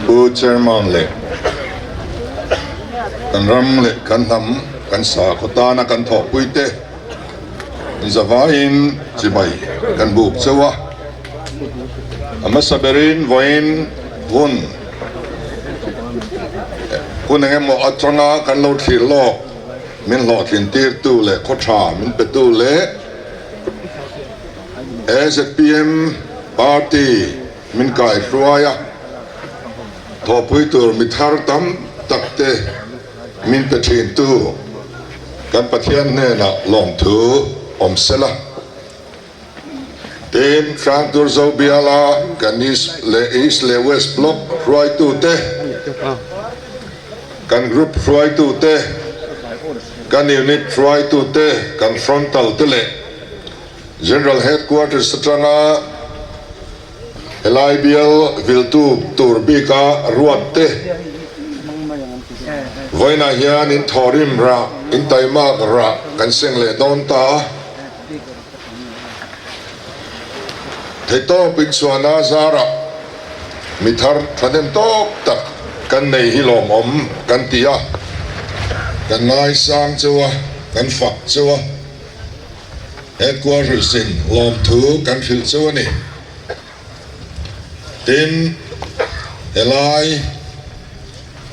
Pu Chairman leh kan ram leh kan hnam kan sakhaw tana kan thawhpuite zavaiin chibai kan buk chauh a. A hmasa berin vawiin hun hun engemaw atanga kan lo thlir lawk min hlawhtlin tirtu leh khaw tha min petu leh ZPM party min kaihruai a, thawhpui tur mi thar tam tak te min pe thintu kan Pathian hnenah lawmthu awm sela. Tin, Hrangtur Zobiala kan East leh East leh West Block hruaitute, kan Group hruaitute, kan Unit hruaitute, kan Frontal te leh General Headquarters atanga helai bial viltu tur bika ruat te vawiinah hian in thawhrim rah, in taimak rah kan seng leh dawn ta a. Theihtawp inchhuahna zarah mi thar thahnem tawk tak kan nei hi lawmawm kan ti a, kan ngaisang cheu a, kan fak cheu a, headquarters in lawmthu kan hrilh cheu a ni. Tin, helai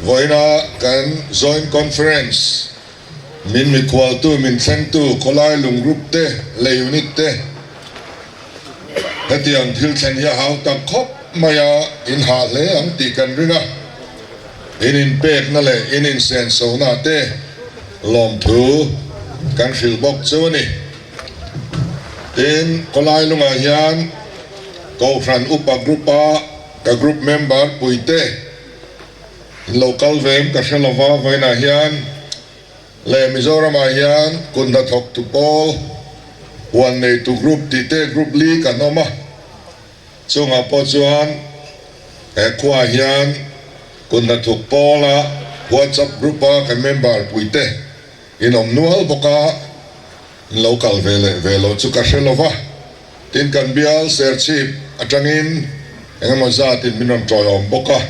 vawiina kan joint conference Min mikhualtu, min thlengtu, khawlai lungrup te leh unit te hetiang thil thlen hi a hau tak khawp mai a, in hah hle ang tih kan ring a, in inpekna leh in insensona te lawmthu kan hrilh bawk chu a ni. Tin, khawlai lungah hian Kohhran Upa Group-a ka group member puite, In lo kal ve em ka hre lova, vawiinah hian leh Mizoramah hian kut hnathawktu pawl, huan neitu group tih te group li kan awm a, chungah pawh chuan he khuaah hian kut hnathawk pawla WhatsApp group a kan member puite in awm nual bawk a, in lo kal ve leh ve lo chu ka hre lova. Tin kan bial Serchhip atangin engemaw zatin min rawn tawiawm bawk a,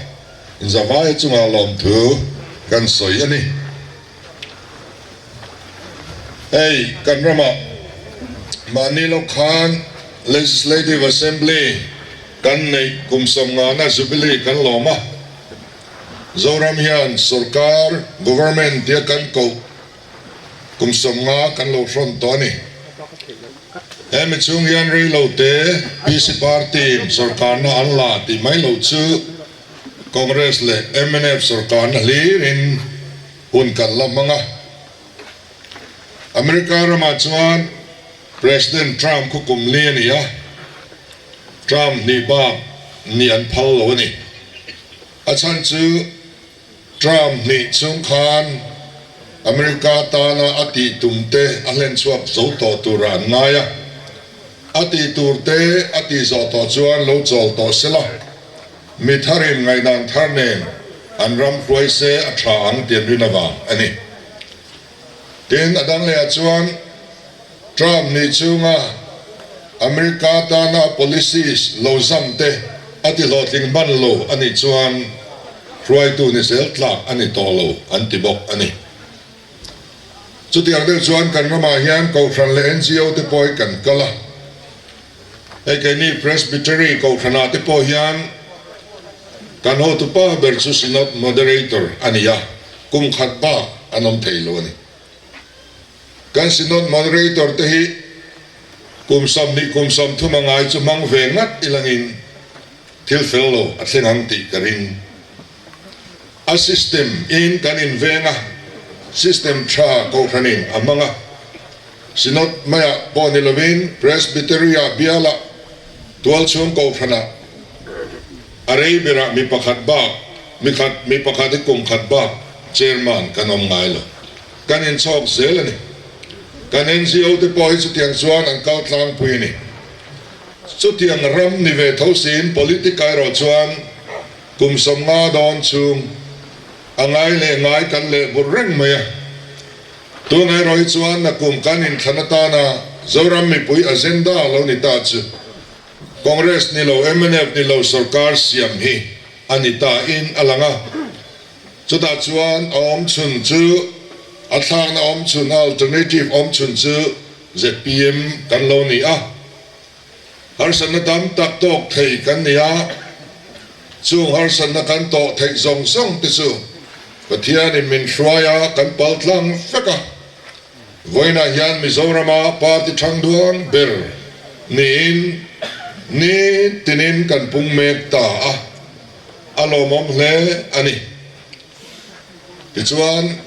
inzavai chungah lawmthu kan sawi a ni. Hei kan ramah mahni lawk khan Legislative Assembly kan neih kum sawmngana Jubilee kan lawm a, Zoram hian sorkar, government, tia kan koh Kum 50 kan lo hrawn tawh a ni. He mi chhung hian rei lo te PC Party in sorkarna an la tih mai lo chu Congress leh mnf sorkarna hlir in hun kan la hmang a. America ramah chuan President Trump khu kum li a ni a, Trump hnih bak nih an phal lo a ni. A chhan chu Trump hnih chung khan America tana a tih tum te a hlen chhuak zo tawh tura an ngai a, a tih tur te a tih zawh tawh chuan lo chawl tawh sela, mi tharin ngaihdan thar nen an ram hruai se a tha ang tih an rin avang a ni. Tin, a dang lehah chuan Trump hnih chunga America tana policies lo zam te a ti hlawhtling hman lo a nih chuan hruaitu ni zel tlak a ni tawh lo an ti bawk a ni. Chutiang deuh chuan kan ramah hian Kohhran leh NGO te pawh hi kan kal a, hei keini Presbytery Kohhranah te pawh hian kan hotupa ber chu Synod Moderator a ni a, kum khat bak an awm thei lo a ni. Kan Synod Moderator te hi kum 20 kum 30 a ngai chu hmang ve ngat ilangin thil fel lo a thleng ang tih ka ring. A system in kan inveng a, system tha Kohhranin a hmang a. Synod maiah pawh ni lovin Presbytery-ah bialah tualchhung Kohhranah a rei berah mi pakhat bak mi khat mi pakhat hi kum khat bak Chairman kan awm ngai lo. Kan inchhawk zel a ni. Kan NGO te pawh hi chutiang chuan an kal tlangpui a ni. Chutiang ram ni ve tho siin politic erawh chuan kum 50 dawn chhung a ngai leh ngai kan leh vur reng mai a. Tunah erawh hi chuan nakum kan inthlan atana Zoram mipui agenda lo ni ta chu. Congress ni lo, mnf ni lo sorkar siam hi a ni ta in a lang a. Chutah chuan a awm chhun chu, a thlakna awm chhun, a alternative awm chhun chu zpm kan lo ni a. Harsatna tam tak tawk thei kan ni a, chung harsatna kan tawh theih zawng zawng te chu Pathianin min hruai a, kan pal tlang vek a. Vawiinah hian Mizorama party thangduang ber niin ni tinin kan pung mek ta a, a lawmawm hle a ni. Tichuan,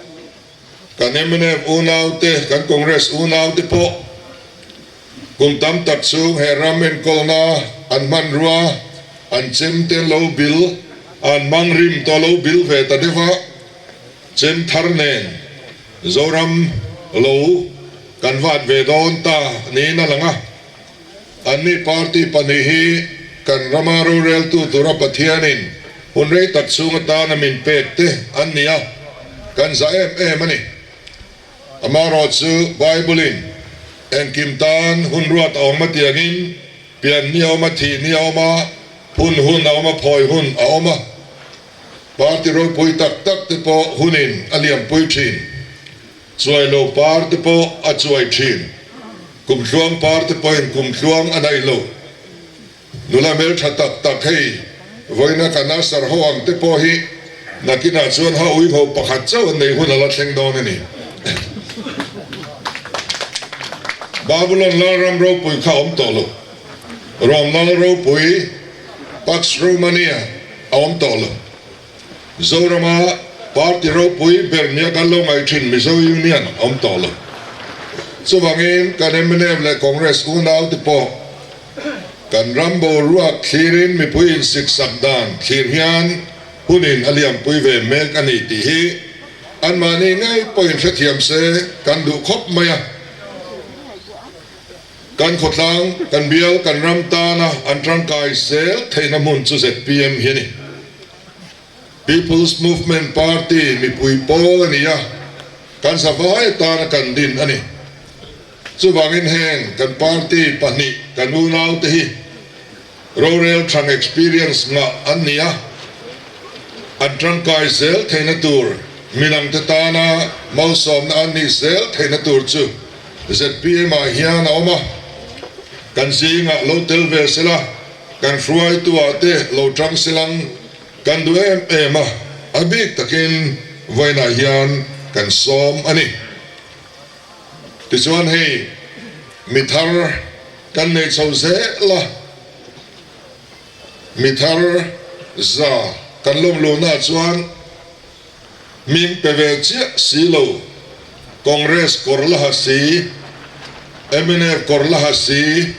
kan mnf unaute, kan Congress unaute pawh kum tam tak chhung he ram enkawlna an hmanrua, an chem te lo bil, an hmang rim tawh lo bil ve ta deuh a, chem thar nen Zoram lo kan vat ve dawn ta niin a lang a. Anni party pahnih hi kan rama roreltu tura Pathianin hun rei tak chhung atana min pek te an ni a, kan za em em a ni. Amaherawh chu Bible-in engkim tan hun ruat a awm a tiangin pian ni a awm a, thih ni a awm a, phun hun a awm a, phawi hun a awm a. Party ropui tak tak te pawh hunin a liampui thin. Chuai lo par te pawh a chuai thin. Kumtluang par te pawhin kumtluang a naih lo. Nula hmeltha tak tak hei vawiina kan asar ho ang te pawh hi nakinah chuan ha uiho pakhat chauh an nei hun a la thleng dawn a ni. Babulon Lalram ropui kha awm tawh lo. Rom Lal ropui Pax Romania a awm tawh lo. Zorama party ropui ber nia kan lo ngaih thin Mizo Union a awm tawh lo. Chuvangin kan mnf leh Congress unau te pawh kan ram boruak thlirin mipui insiksak dan thlir hian hunin a liampui ve mek a ni tih hi anmahni ngei pawhin hrethiam se kan duh khawp mai a. Kan khawtlang, kan bial, kan ram tana an tangkai zel theihna hmun chu zpm hi a ni. People's Movement Party mipui pawl a ni a, kan zavai atana kan din a ni. Chuvangin heng kan party pahnih kan unaute hi rorel thang experience ngah an ni a, an tangkai zel theihna tur midangte tana malsawmna an nih zel theihna tur chu Zpm ah hian a awm a, kan zingah lo tel ve sela, kan hruaituah te lo tang silang kan duh em em a, a bik takin vawiinah hian kan sawm a ni. Tichuan hei mi thar kan nei chho zel a, mi thar za kan lawm luhnaah chuan, Hming pe ve chiah si lo, Congress kawr la ha si, mnf kawr la ha si,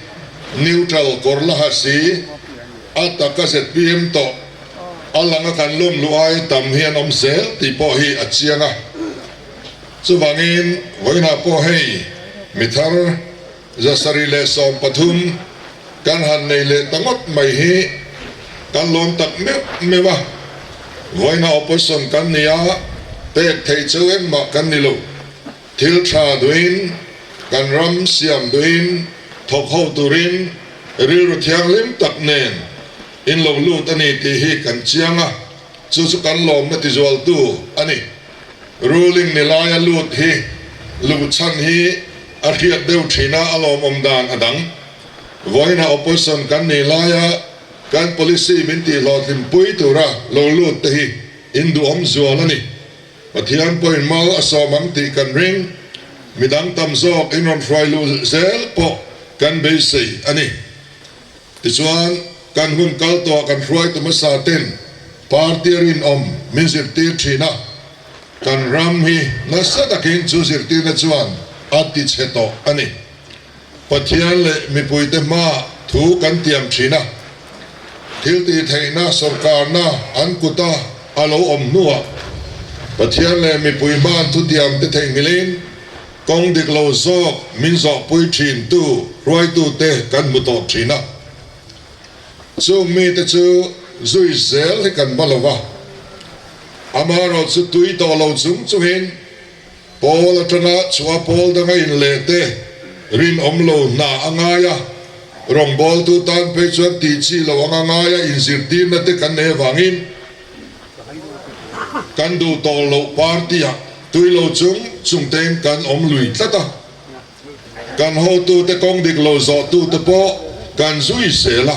neutral kawr la ha si, a taka zpm tawh a langa kan lawm luh ai tam hi an awm zel tih pawh hi a chiang a. Chuvangin vawiinah pawh hei mithar 713 kan han nei leh ta ngawt mai hi kan lawm tak meuh meuh a, vawiina opposition kan ni a, pek theih chu engmah kan ni lo. Thil tha duhin, kan ram siam duhin, thawk ho turin rilru thianghlim tak nen in lo lut a ni tih hi kan chiang a, chu chu kan lawmna tizualtu a ni. Ruling ni laia lut hi luhchhan hi a hriat deuh thin a, a lawmawm dan a dang. Vawiina opposition kan nih laia kan policy min tihhlawhtling pui tura lo lut te hi induhawm zual a ni. Pathian pawhin mal a sawm ang tih kan ring. Midang tam zawk in rawn hruai luh zel pawh kan beisei a ni. Tichuan, kan hun kal tawhah kan hruaitu hmasa ten party a rinawm min zirtir thin a, kan ram hi nasa takin chu zirtirna chuan a ti chhe tawh a ni. Pathian leh mipuite hmaah thu kan tiam thin a, thil tih theihna sawrkarna an kuta a lo awm hnuah Pathian leh mipui hmaan thutiamte theihnghilhin, Kawng dik lo zawk min zawhpui thintu hruaitute kan hmu tawh thin a. Chung mite chu zui zel hi kan va lo va. Amaherawh chu tui tawh lo chung chungin pawl atanga chhuah pawl danga inleh te rinawm lo hna a ngai a. Rawngbawltu tan phei chuan tih chi lo anga ngaia inzirtirna te kan nei avangin kan duh tawh loh party-ah tui lo chung chung tein kan awm lui tlat a. Kan hotute kawng dik lo zawhtute pawh kan zui zel a.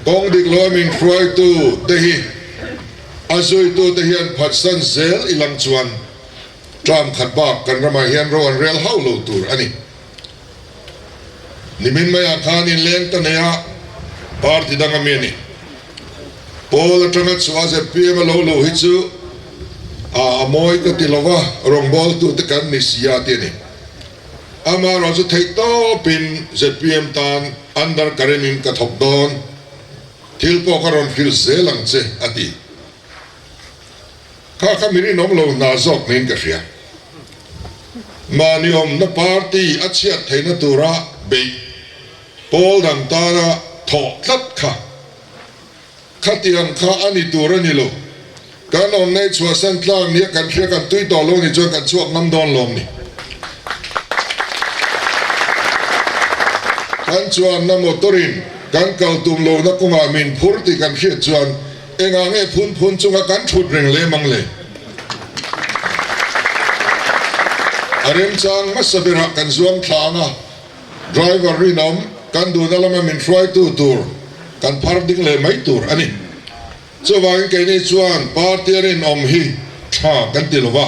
Kawng dik lo a min hruaitu te hi a zuitute hian phatsan zel ilang chuan term khat bak kan ramah hian ro an rel hauh lo tur a ni. Nimin maiah khan inleng ta nei a, party dang a mi a ni. Pawl atanga chhuah zpm a lo luh hi chu a a mawi ka ti lo va, rawngbawltute kan ni si a ti a ni. Amaherawh chu theih tawpin zpm tan under current in ka thawk dawn, thil pawh ka rawn hrilh zel ang che a ti. Kha kha mi rinawm lo hna zawk niin ka hria. Mahni awmna party a chhiat theihna tura beih pawl dang tana thawh tlat kha khatiang kha a ni tur a ni lo. Kan awmna i chhuahsan tlak nia kan hria kan tui tawh lo ni chuan kan chhuak ngam dawn lawm ni. Kan chuanna motor in kan kal tum lohna kawngah min phur tih kan hriat chuan Engah nge phun phun chunga kan thut reng lem ang le? A remchang hmasa berah kan zuam thla ang a, driver rinawm kan duhna lama min hruaitu tur kan phar ding leh mai tur a ni. Chuvangin keini chuan party a rinawm hi tha kan ti lova,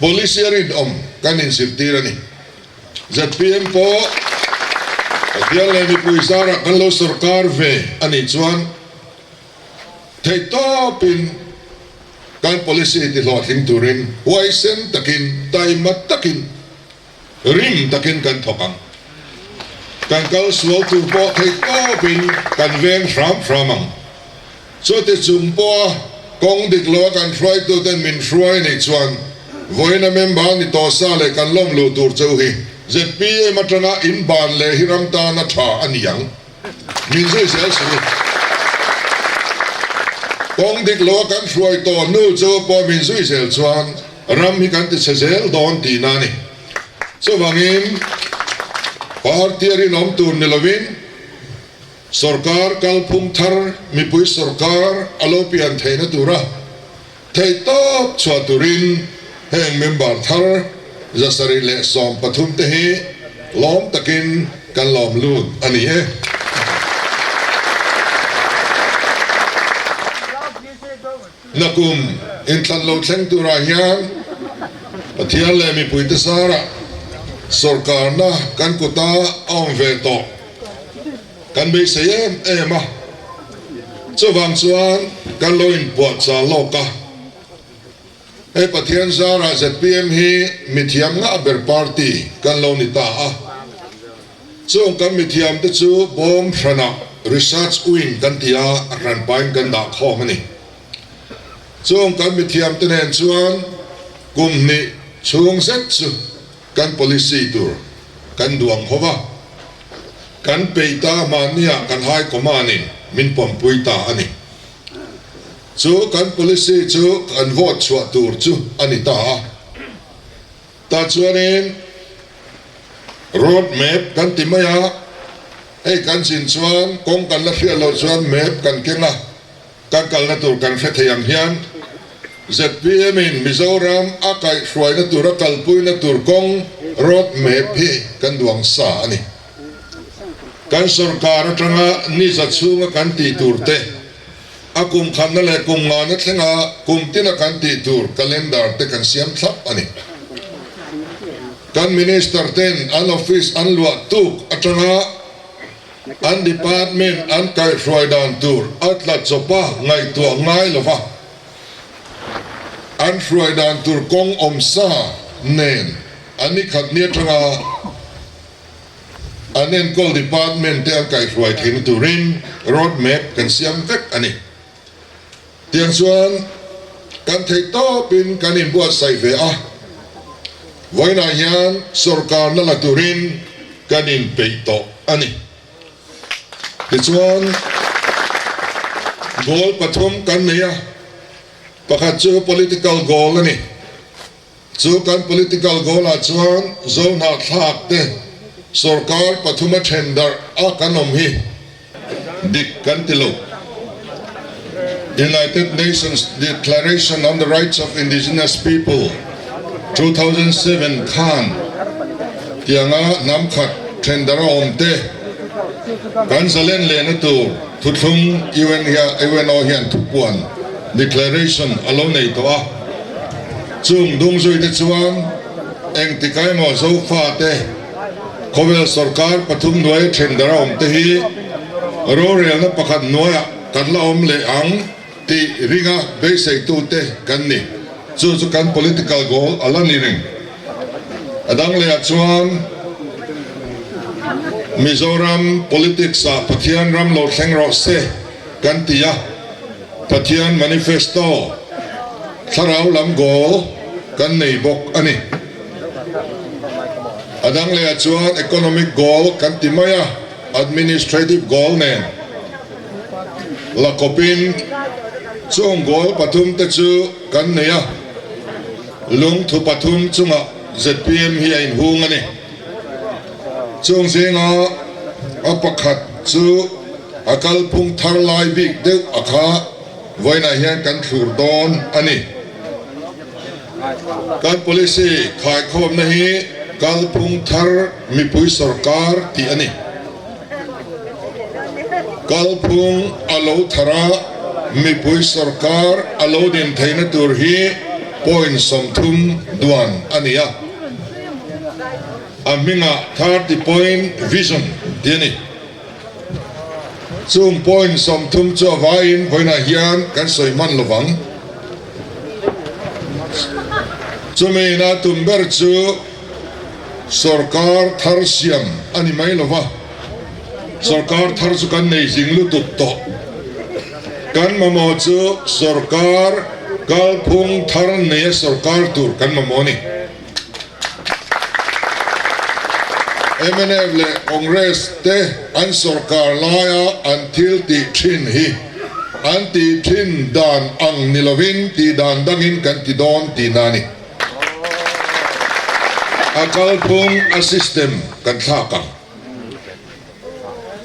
policy a rinawm kan inzirtir a ni. Zpm pawh Pathian leh mipui zarah kan lo sorkar ve a nih chuan, Theihtawpin kan policy ti hlawhtling turin huaisen takin, taima takin, rim takin kan thawk ang. Kan kal sual tur pawh theihtawpin kan veng hram hram ang. Chuti chung pawha kawng dik loa kan hruaituten min hruai nih chuan vawiina member ni tawh sa leh kan lawm luh tur cheu hi zpm atanga inban leh hi ram tana tha a ni ang. Min zui zel suh u. Kawng dik lo a kan hruai tawh hnu chu pawh min zui zel chuan ram hi kan ti chhe zel dawn tihna a ni. Chuvangin party a rinawm tur ni lovin sorkar kalphung thar mipui sorkar a lo pian theihna tura Theihtawp chhuah turin heng member thar 713 te hi lawm takin kan lawm lut a ni e. Nakum inthlan lo thleng turah hian Pathian leh mipuite zarah sawrkarna kan kuta a awm ve tawh. Kan beisei em em a, chuvang chuan kan lo inpuahchah lawk a. Hei Pathian zarah zpm hi mithiam ngah ber party kan lo ni ta a. Chung kan mithiam te chu bawm hranah research wing kan ti a, a hran pain kan dah khawm a ni. Chung kan mithiam te nen chuan kum hnih chhung zet chu kan policy tur kan duang ho va, kan peih ta mahnia kan high command in min pawmpui ta a ni. Chu kan policy chu kan vote chhuah tur chu a ni ta a. Tah chuanin road map kan ti mai a, hei kan zin chuan kawng kan la hriat loh chuan map kan keng a, Kan kalna tur kan hre thei ang hian zpm in Mizoram a kaihhruaina tur a kalpuina tur kawng road map hi kan duang sa a ni. Kan sorkar atanga ni za chhunga kan tih tur te, a kum khatna leh kum ngana thlenga kum tina kan tih tur calendar te kan siam thlap a ni. Kan minister ten an office an luah tuk atanga An department an kaihhruai dan tur a tla chawp a ngaihtuah ngai lo va, an hruai dan tur kawng awm sa nen an ni khat ni atanga an enkawl department te an kaihhruai theihna turin road map kan siam vek a ni. Tiang chuan kan theih tawpin kan inbuatsaih ve a, vawiinah hian sawrkarna la turin kan inpeih tawh a ni. Tichuan, goal pathum kan nei a, pakhat chu political goal a ni. Chu kan political goal ah chuan Zohnahthlak te. Sorkar pathuma then darh a kan awm hi dik kan ti lo. United Nations Declaration on the Rights of Indigenous People, 2007 khan tianga hnam khat then darh a awm te kan zalen lehna tur thuthlung UN UNO hian thupuan, declaration, a lo nei tawh a. Chung dungzui te chuan engtik emaw Zofate khawvel sorkar pathum hnuai thendar a awm te hi rorelna pakhat hnuaiah kan la awm leh ang tih ringa beiseitute kan ni. Chu chu kan political goal a la ni reng. A dang lehah chuan Mizoram politics-ah Pathian ram lo thleng rawh se kan ti a. Pathian manifesto, thlarau lam goal kan nei bawk a ni. A dang lehah chuan economic goal kan ti mai a, administrative goal nen la kawpin chung goal pathum te chu kan nei a, lungthu pathum chungah zpm hi a inhung a ni. Chung zinga a pakhat chu a kalphung thar lai bik deuh a kha vawiinah hian kan thlur dawn a ni. Kan policy khaikhawmna hi kalphung thar mipui sorkar tih a ni. Kalphung a lo thar a, mipui sorkar a lo din theihna tur hi point 30 duan a ni a. A hmingah 30 point vision tih a ni. Chung point 30 chu a vaiin vawiinah hian kan sawi hman lo vang. Chumi ina tum ber chu sorkar thar siam a ni mai lo va, sorkar thar chu kan nei zing lutuk tawh. Kan mamawh chu sorkar kalphung thar neia sorkar tur kan mamawh a ni. Mnf leh Congress te an sorkar laia an thil tih thin hi an tih thin dan ang ni lovin tih dan dangin kan ti dawn tihna a ni. A kalphung, a system kan thlak ang.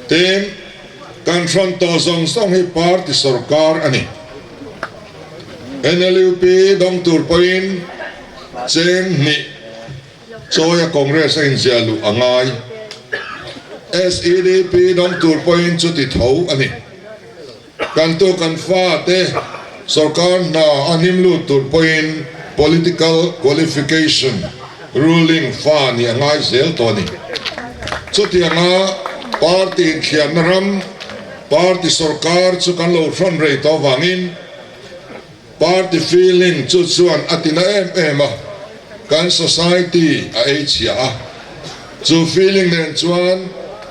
Tin, kan hrawn tawh zawng zawng hi party sorkar a ni. NLUP dawng tur pawhin cheng hnih chawia Congress a inziah luh a ngai. SEDP dawng tur pawhin chuti tho a ni. Kan tu kan fate sorkar hna a hnim lut tur pawhin political qualification ruling fa nih a ngai zel tawh a ni. Chutianga party inthliarna ram, party sorkar chu kan lo hrawn rei tawh avangin party feeling chu chuan a tina em em a, kan society a ei chhia a. Chu feeling nen chuan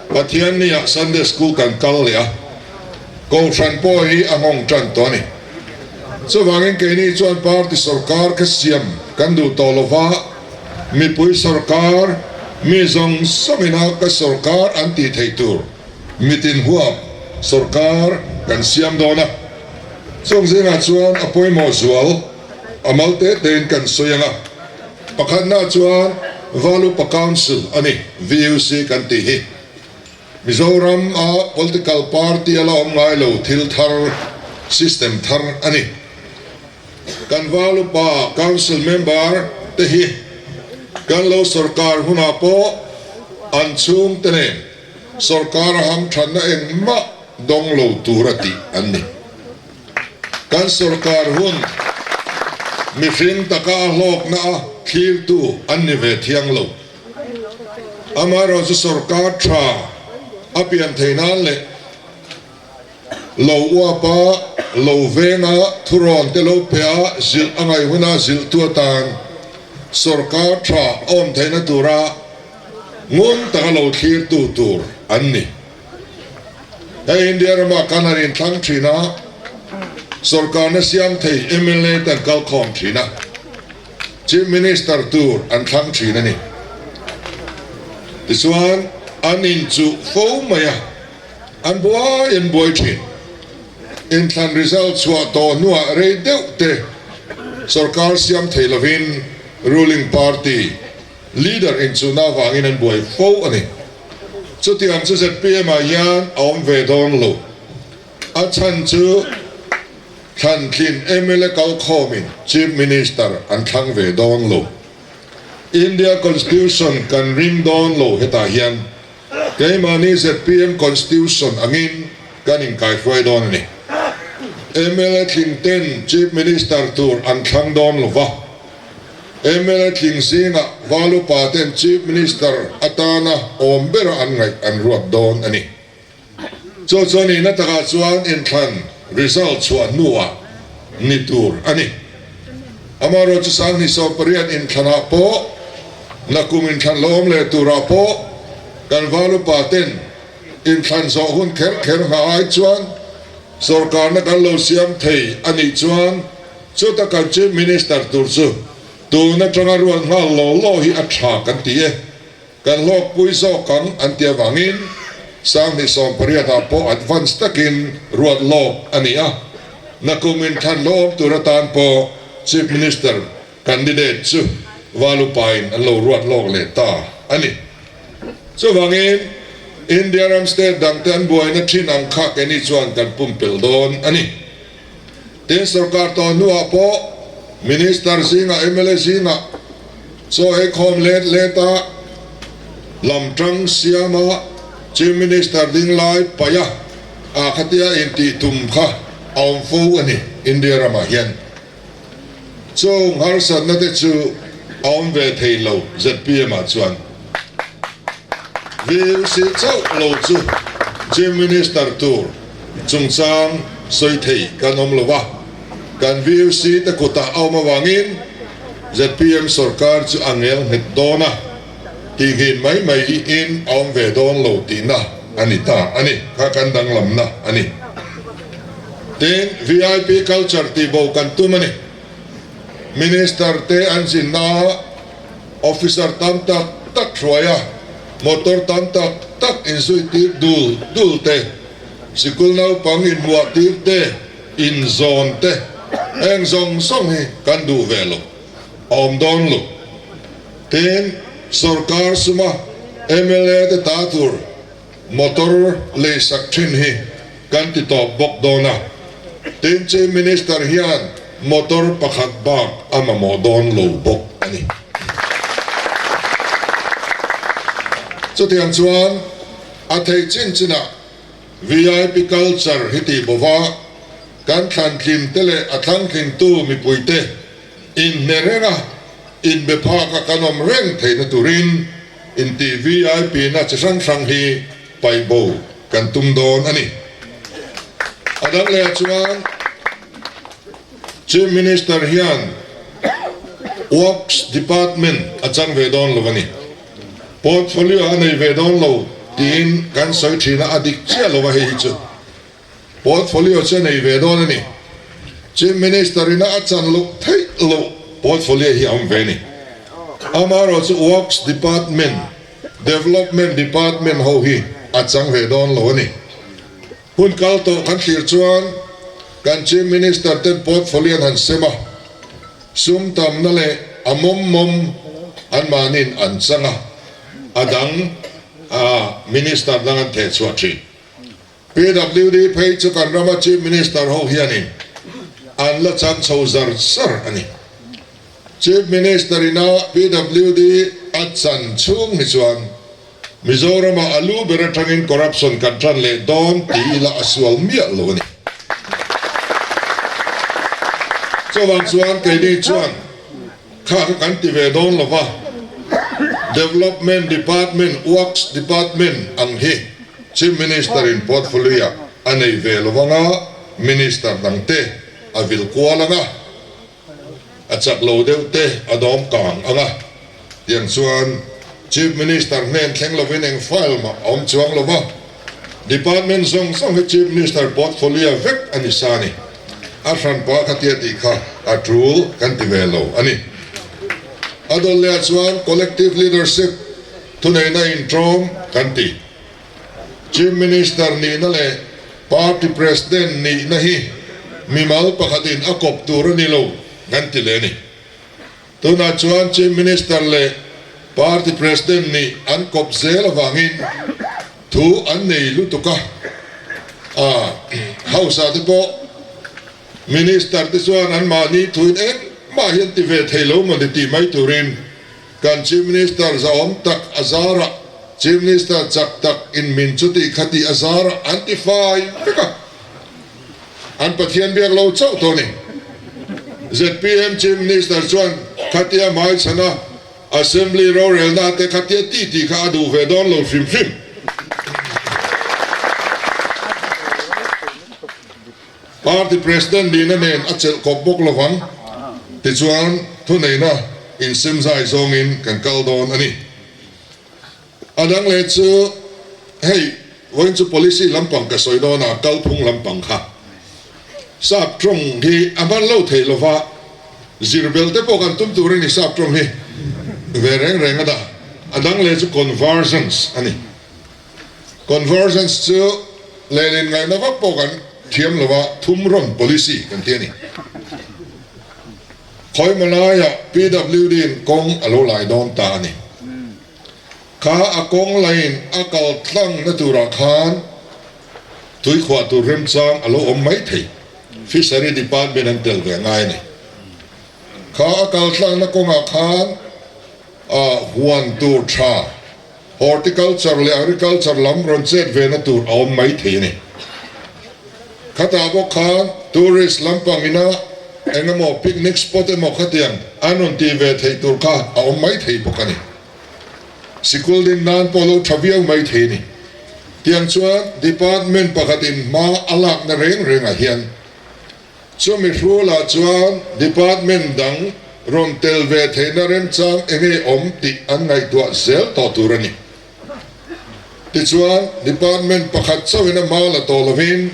Pathianniah Sunday School kan kal leh a. Kohhran pawh hi a nghawng tan tawh a ni. Chuvangin keini chuan party sorkar kha siam kan duh tawh lo va, mipui sorkar, mi zawng zawngina ka sorkar an tih theih tur mitin huap sorkar kan siam dawn a. Chung zingah chuan a pawimawh zual a mal te tein kan sawi ang a. Pakhatna chuan Valupa Council a ni, VUC kan tih hi. Mizoram a political party a la awm ngai lo thil thar, system thar a ni. Kan val upa council member te hi kan lo sorkar hunah pawh an chhungte nen sorkar a hamthanna engmah dawng lo tur a tih an ni. Kan sorkar hun mihring taka a hlawkna a thlirtu an ni ve thiang lo. Amaherawhchu sorkar tha a pian thei nan leh lo uap a, lo veng a, thurawn te lo pe a, zilh a ngaih huna zilhtu atan sorkar tha a awm theihna tura ngun taka lo thlirtu tur an ni. Hei India ramah kan han inthlang thin a, sorkarna siam thei mla te an kalkhawm thin a. Chief Minister tur an thlang thin a ni. Tichuan, an inchuh fo mai a, an buai an buai thin. Inthlan result chhuah tawh hnuah rei deuh te sorkar siam thei lovin ruling party leader inchuhna avangin an buai fo a ni. Chutiang chu zpm ah hian a awm ve dawn lo. A chhan chu thlantlin mla kalkhawmin Chief Minister an thlang ve dawn lo. India Constitution kan ring dawn lo hetah hian keimahni zpm Constitution angin kan inkaihruai dawn a ni. Mla tling ten Chief Minister tur an thlang dawn lo va, mla tling zingah Valupa ten Chief Minister atana awm bera an ngaih an ruat dawn a ni. Chu chu nihna takah chuan inthlan result chhuah hnuah ni tur a ni. Amaherawhchu 2018 inthlanah pawh, nakum inthlan lo awm leh turah pawh kan valupa ten inthlan zawh hun kher kher hna ai chuan sorkarna kan lo siam thei a nih chuan chuta kan Chief Minister tur chu tun atanga ruat nghal law law hi a tha kan ti e. Kan hlawkpui zawk ang an ti avangin 2018 ah pawh advance takin ruat lawk a ni a, nakum inthlan lo awm tur atan pawh Chief Minister candidate chu Valupain an lo ruat lawk leh ta a ni. Chuvangin India ram state dangte an buaina thin ang kha keini chuan kan pumpelh dawn a ni. Tin, sorkar tawh hnuah pawh Minister zingah mla zingah chaw ei khawm let let a, lam tang siam a, Chief Minister ding lai paih a, ah khatia intih tum kha a awm fo a ni India ramah hian. Chung harsatna te chu a awm ve thei lo zpm ah chuan. VUC chauh lo chu Chief Minister tur chungchang sawi thei kan awm lo a, kan VUC te kutah a awm avangin zpm sorkar chu a ngel nghet dawn a, tihnghin mai mai in a awm ve dawn lo tihna a ni ta a ni, kha kan danglamna a ni. Tin, vip culture tih bo kan tum a ni. Minister te an zinna ah officer tam tak tak hruai a, motor tam tak tak inzui tir dul dul te, sikul naupang inmuah tir te, inzawn te, heng zawng zawng hi kan duh ve lo, a awm dawn lo. Tin, sorkar suma mla te ta tur Motor leisak thin hi kan ti tawp bawk dawn a, tin Chief Minister hian motor pakhat bak a mamawh dawn lo bawk a ni. Chutiang chuan a theih chin chinah VIP culture hi tih bova kan thlantlin te leh a thlangtlingtu mipuite inhne renga inbe phaka kan awm reng theihna turin Intih VIP na chi hrang hrang hi paih bo kan tum dawn a ni. A dang leh ah chuan Chief Minister hian Works Department a chang ve dawn lo a ni. Portfolio a nei ve dawn lo tiin kan sawi thin a, a dik chiah lo a hei hi chu. Portfolio chu a nei ve dawn a ni. Chief Minister ina a chan loh theih loh portfolio hi a awm ve a ni. Amaherawh chu Works Department, Development Department ho hi a chang ve dawn lo a ni. Hun kal tawh kan thlir chuan kan Chief Minister ten portfolio an han sem a, sum tamna leh a mawm mawm anmahniin an chang a, a dang Minister dang an thehchhuah thin. PWD phei chu kan rama Chief Minister ho hianin an la chang chho zar zar a ni. Chief Minister ina PWD a chan chhung hi chuan Mizorama a lu ber atangin corruption kan tan leh dawn ti ila a sual miah lo a ni. Chuvang chuan keini chuan Kha kha kan ti ve dawn lo va, Development Department, Works Department ang hi Chief Minister in portfolio a nei ve lo vanga, Minister dang te a vil kual anga, a chak lo deuh te a dawm kang anga, tiang chuan Chief Minister hnen thleng lovin eng file mah a awm chuang lo va, Department zawng zawng hi Chief Minister portfolio vek a ni sa a ni. A hranpa kha tia tih kha a tul kan ti ve lo a ni. A dawn leh ah chuan collective leadership thuneihna intawm kan ti. Chief Minister nihna leh Party President nihna hi mimal pakhatin a kawp tur a ni lo kan ti leh a ni. Tunah chuan Chief Minister leh Party President nih an kawp zel avangin. Thu an nei lutuk a, a House ah te pawh Minister te chuan an mahni thuin engmah hi an ti ve thei lo maw ni tih mai turin kan Chief Minister zahawm tak a zarah, Chief Minister chak tak in min chuti khati a zarah an ti fai vek a, an Pathian biak lo chauh tawh a ni. Zpm Chief Minister chuan khatia hmaichhana Assembly rorelna te kha tia ti tih kha a duh ve dawn lo hrim hrim. Party President nihna nen a chelh kawp bawk lovang. Tichuan, thuneihna insemzai zawngin kan kal dawn a ni. A dang leh chu hei vawiin chu policy lampang ka sawi dawn a, kalphung lampang kha sap tawng hi a hman lo theih lova, zir bel te pawh kan tum tur a ni sap tawng hi ve reng reng a dah. A dang leh chu convergence a ni. Convergence chu lehlin ngaihna vak pawh kan thiam lova thum rawn policy kan ti a ni. Khawimaw laiah PWD in kawng a lo lai dawn ta a ni. Kha a kawng laiin a kal tlang na turah khan tuikhuah tur remchang a lo awm mai thei. Fishery Department an tel ve ngai a ni. Kha a kal tlangna kawngah khan a huan tur tha, horticulture leh agriculture lam rawn chet ve na tur a awm mai thei a ni. Khatah bawk khan tourist lampang ina eng emaw picnic spot emaw khatiang an rawn tih ve theih tur kha a awm mai thei bawk a ni. Sikul din nan pawh lo tha viau mai thei a ni. Tiang chuan department pakhatin hma a lakna reng rengah hian chumi hrualah chuan department dang rawn tel ve theihna remchang eng nge awm tih an ngaihtuah zel tawh tur a ni. Tichuan, department pakhat chauhin a hma la tawh lovin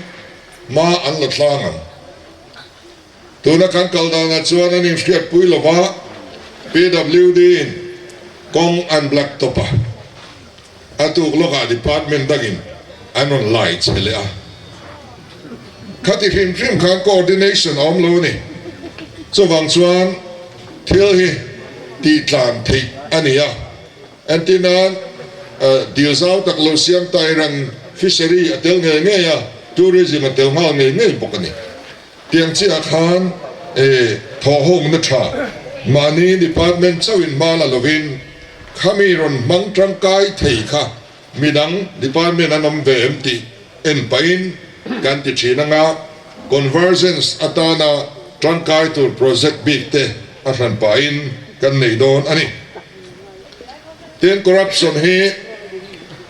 hma an la tlang ang. Tuna kan kal danah chuan an inhriatpui lova PWD-in kawng an black top a, a tuk lawkah department dangin an rawn lai che leh a. Khati hrim hrim khan coordination a awm lo a ni. Chuvang chuan thil hi tihtlan theih a ni a. Entir nan, dil zau tak lo siam ta Iran fishery a tel ngei ngei a, tourism a tel nghal ngei ngei bawk a ni. Tiang chiah khan thawhhawmna tha mahni department chauhin hma la lovin khami rawn hmang tangkai thei kha midang department an awm ve em tih en pahin kan ti thin anga convergence atana tangkai tur project bik te a hran pahin kan nei dawn a ni. Tin, corruption hi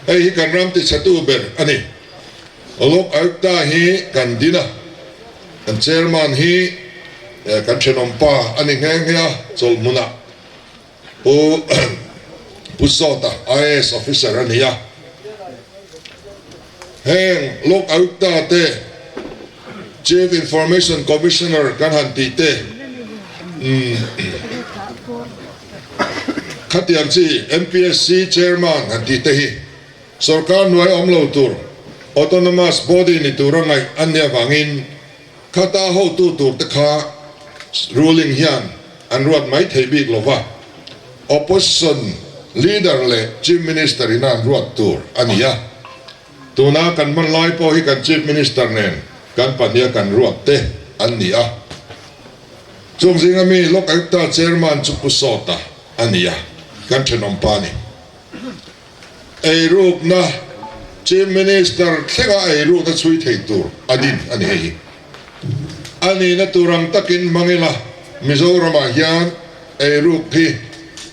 hei hi kan ram tichhetu ber a ni. Lok Ayukta hi kan din a, kan chairman hi kan thenawmpa a ni nghe nghe a, chawlhmunah Pu Pu Zawta IAS officer a ni a. Heng Lok Ayukta te Chief Information Commissioner kan han tih te Khatiang chi MPSC Chairman han tih te hi sorkar hnuai awm lo tur Autonomous Body ni tura ngaih an nih avangin khata hotu tur te kha ruling hian an ruat mai thei bik lo va, Opposition Leader leh Chief Minister ina an ruat tur a ni a. Tuna kan hman lai pawh hi kan Chief Minister nen kan pahniha kan ruat te an ni a. Chung zinga mi Lok Ayukta Chairman chu Pu Sawta a ni a, kan thenawm pa a ni. Eirukna Chief Minister thlenga eirukna chhui thei tur a din a ni hei. A nihna tur ang takin hmang ila Mizoramah hian eiruk hi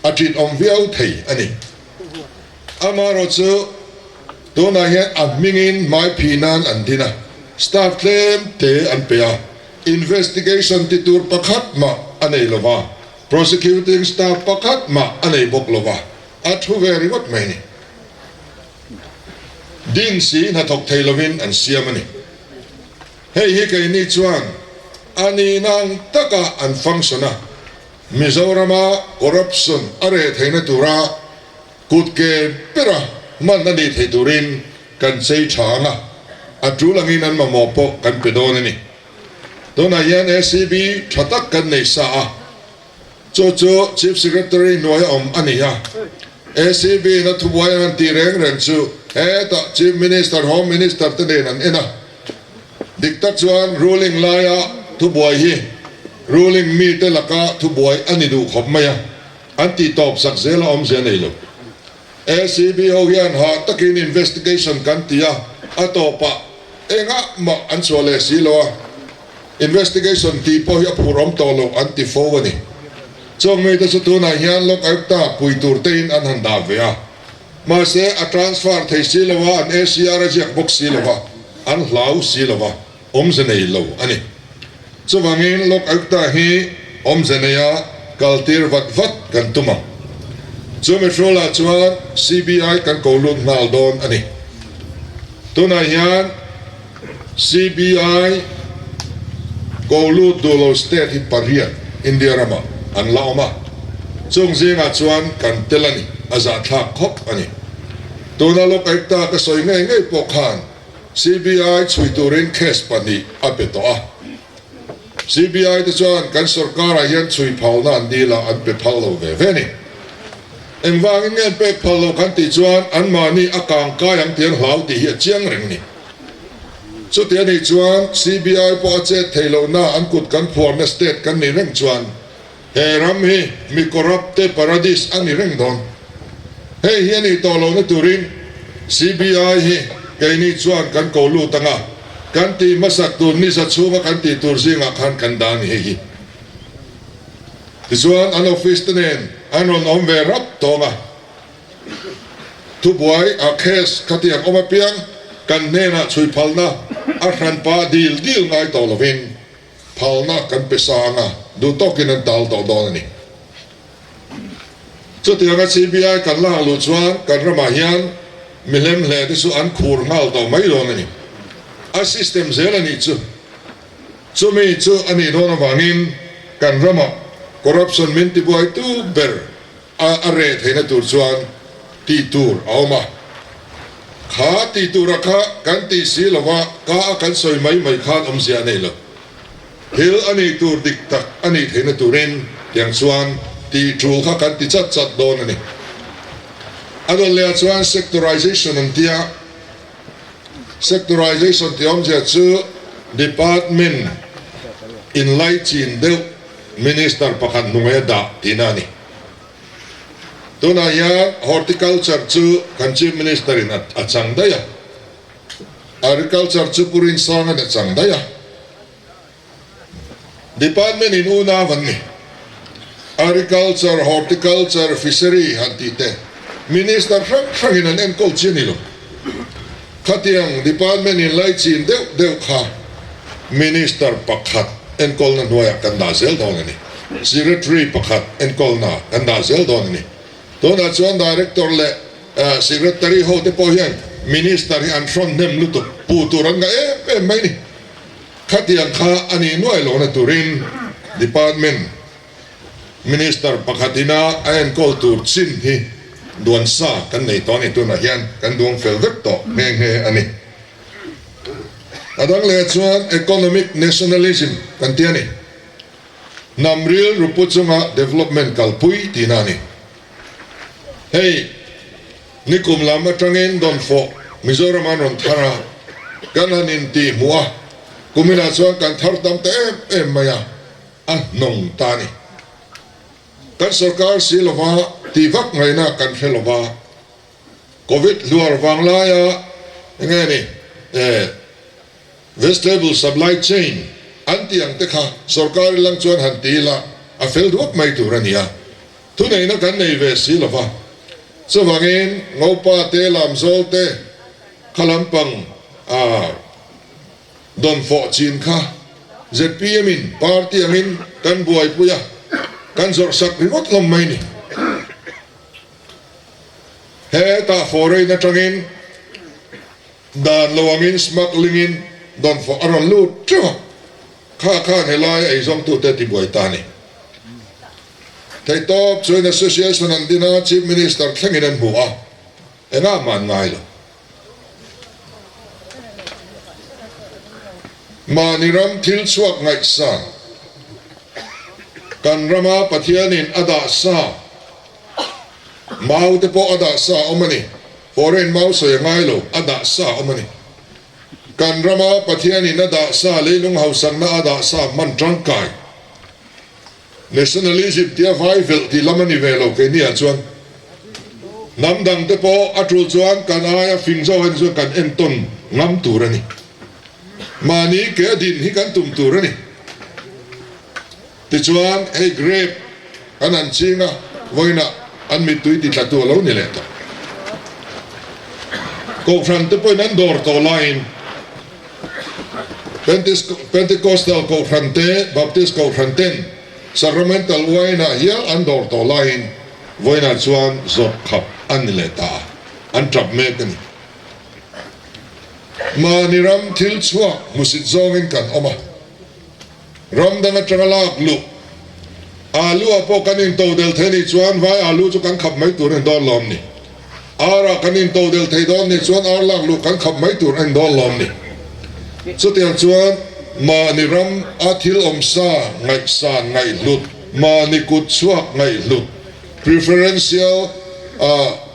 a ṭinawm viau thei a ni. Amaherawh chu tunah hian a hmingin hmaiphih nan an din a, staff tlem te an pe a, investigation ti tur pakhat mah a nei lo va, prosecuting staff pakhat mah a nei bawk lo va, a thu ve ringawt mai a ni. Din si hnathawk thei lovin an siam a ni. Hei hi keini chuan a nihna ang taka an function a, Mizorama corruption a reh theihna tura kut ke bera hman a nih theih turin kan chei tha ang a, a tul angin an mamawh pawh kan pe dawn a ni. Tunah hian ACB tha tak kan nei sa a, chu chu Chief Secretary hnuaia awm a ni a, ACB in a thubuai an han tih reng reng chu Hetah Chief Minister, Home Minister te nen an en a. Dik tak chuan ruling laia thubuai hi ruling mite laka thubuai a ni duh khawp mai a, an tih tawp sak zel a awmzia nei lo. ACB ho hian hah takin investigation kan ti a, a tawpah engah mah an chhuah leh si lo a, investigation tih pawh hi a phur awm tawh loh an ti fo a ni. Chung mite chu tunah hian Lok Ayukta pui tur tein an han dah ve a. Mahse, a transfer thei si lo a, an ACR a ziak bawk si lo a, an hlau si lo a, awmze nei lo a ni. Chuvangin Lok Ayukta hi awmze neia kaltir vat vat kan tum ang. Chu mihrualah chuan CBI kan ko lut nghal dawn a ni. Tunah hian CBI ko lut duh lo state hi pariat India ramah an la awm a, chung zingah chuan kan tel a ni, a zahthlak khawp a ni. Tuna Lok Ayukta ka sawi ngei ngei pawh khan CBI chhui turin case pahnih a pe tawh a. CBI te chuan kan sorkarah hian chhui phalna an dil a, an pe phal lo ve ve a ni. Engvangin nge an pek phal lo kan tih chuan anmahni a kang kai ang tih an hlau tih hi a chiang reng a ni. Chuti a nih chuan CBI pawh a chet theih lohna an kut kan phuarna state kan nih reng chuan he ram hi mi corrupt te paradis a ni reng dawn. Hei hi a nih tawh lohna turin CBI hi keini chuan kan ko lut ang a, kan tih hmasak tur ni za chhunga kan tih tur zingah khan kan dah a ni hei hi. Tichuan an office te nen an rawn awm ve rap tawng a, thubuai a case khatiang awm apiang kan hnenah chhui phalna a hranpa dil dil ngai tawh lovin phalna kan pe sa ang a, duh tawkin an tal tawh dawn a ni. Chutianga CBI kan lak luh chuan kan ramah hian mihlem hle te chu an khur nghal tawh mai dawn a ni. A system zel a nih chu. Chumi chu a nih dawn avangin kan ramah corruption min tibuaitu ber a a reh theihna tur chuan tih tur a awm a. Kha tih tura kha kan tih si lova ka a kan sawi mai mai khan awmzia a nei lo. Thil a nih tur dik tak a nih theihna turin tiang chuan tih tul kha kan ti chat chat dawn a ni. A dawn lehah chuan sectorization an tia. Sectorization tih awmzia chu department inlaichin deuh minister pakhat hnuaia dah tihna a ni. Tunah hian horticulture chu kan chief minister in a chang daih a, agriculture chu Pu Rinsanga'n a chang daih a. Department in unau an ni. Agriculture, Horticulture, Fishery han tih te Minister hrang hrangin an enkawl chi a ni lo. Khatiang Department in laichin deuh deuh kha Minister pakhat enkawlna hnuaiah kan dah zel dawn a ni. Secretary pakhat enkawlna kan dah zel dawn a ni. Tunah chuan Director leh Secretary ho te pawh hian Minister hi an hrawn hnem lutuk, puh tur an ngah em em mai a ni. Khatiang kha a nih nuai lohna turin Department Minister pakhatina a enkawl tur chin hi duan sa kan nei tawh a ni. Tunah hian kan duang fel vek tawh nghe nghe a ni. A dang leh chuan Economic Nationalism kan ti a ni. Hnam rilru pu chunga development kalpui tihna a ni. Hei nikum lam atangin Dawnfawh Mizoram an rawn thar a, kan han intih hmuh a, kuminah chuan kan thar tam ta em em mai a, a hnawng ta a ni. Kan sorkar si lova tih vak ngaihna kan hre lova, Covid hluar vang laia enge ni eh Vegetable supply chain an tih ang te kha sorkar i lang chuan han ti ila a fel duak mai tur a ni a, thuneihna kan nei ve si lo va. Chuvangin Ngopa te, Lamzawl te kha lampang a dawn fawh chin kha zpm in party angin kan buaipui a, kan zawrh sak ringawt hlawm mai ni. Hetah foreign atangin Dan lo angin smuggling in dawnfawh a rawn lut teuh a, kha khan helai a eizawngtute tibuai ta a ni. Theihtawp chuan Association an din a, Chief Minister thlengin an hmu a, engah mah an ngai lo. Mahni ram thil chhuak ngaihsan, kan rama Pathianin a dah sa, mau te pawh a dah sa awm a ni. Foreign mau sawi a ngai lo, a dah sa awm a ni. Kan rama Pathianin a dah sa, leilung hausakna a dah sa hman tangkai. Nationalism tia vai velh tih lam a ni ve lo keini ah chuan. Hnam dang te pawh a tul chuan kan aia fing zawk a ni chuan kan entawn ngam tur a ni. Mahni ke a din hi kan tum tur a ni. Tichuan hei grape an han ching a, vawiinah an mittui ti tla tu a lo ni leh tawh. Kohhran te pawhin an dawr tawh laiin Pentecostal Kohhran te, Baptist Kohhran ten Sacramental uainah hial an dawr tawh laiin vawiinah chuan zawrh khap an ni leh ta a, an tap mek a ni. Mahni ram thil chhuak hmusit zawngin kan awm a, ram dang atanga lak luh alu ah pawh kan intodel thei nih chuan vai alu chu kan khap mai tur a ni dawn lawm ni. Ar ah kan intodel thei dawn nih chuan ar lak luh kan khap mai tur a ni dawn lawm ni. Chutiang chuan mahni ram a thil awmsa ngaihsan ngaihhlut, mahni kut chhuak ngaihhlut, preferential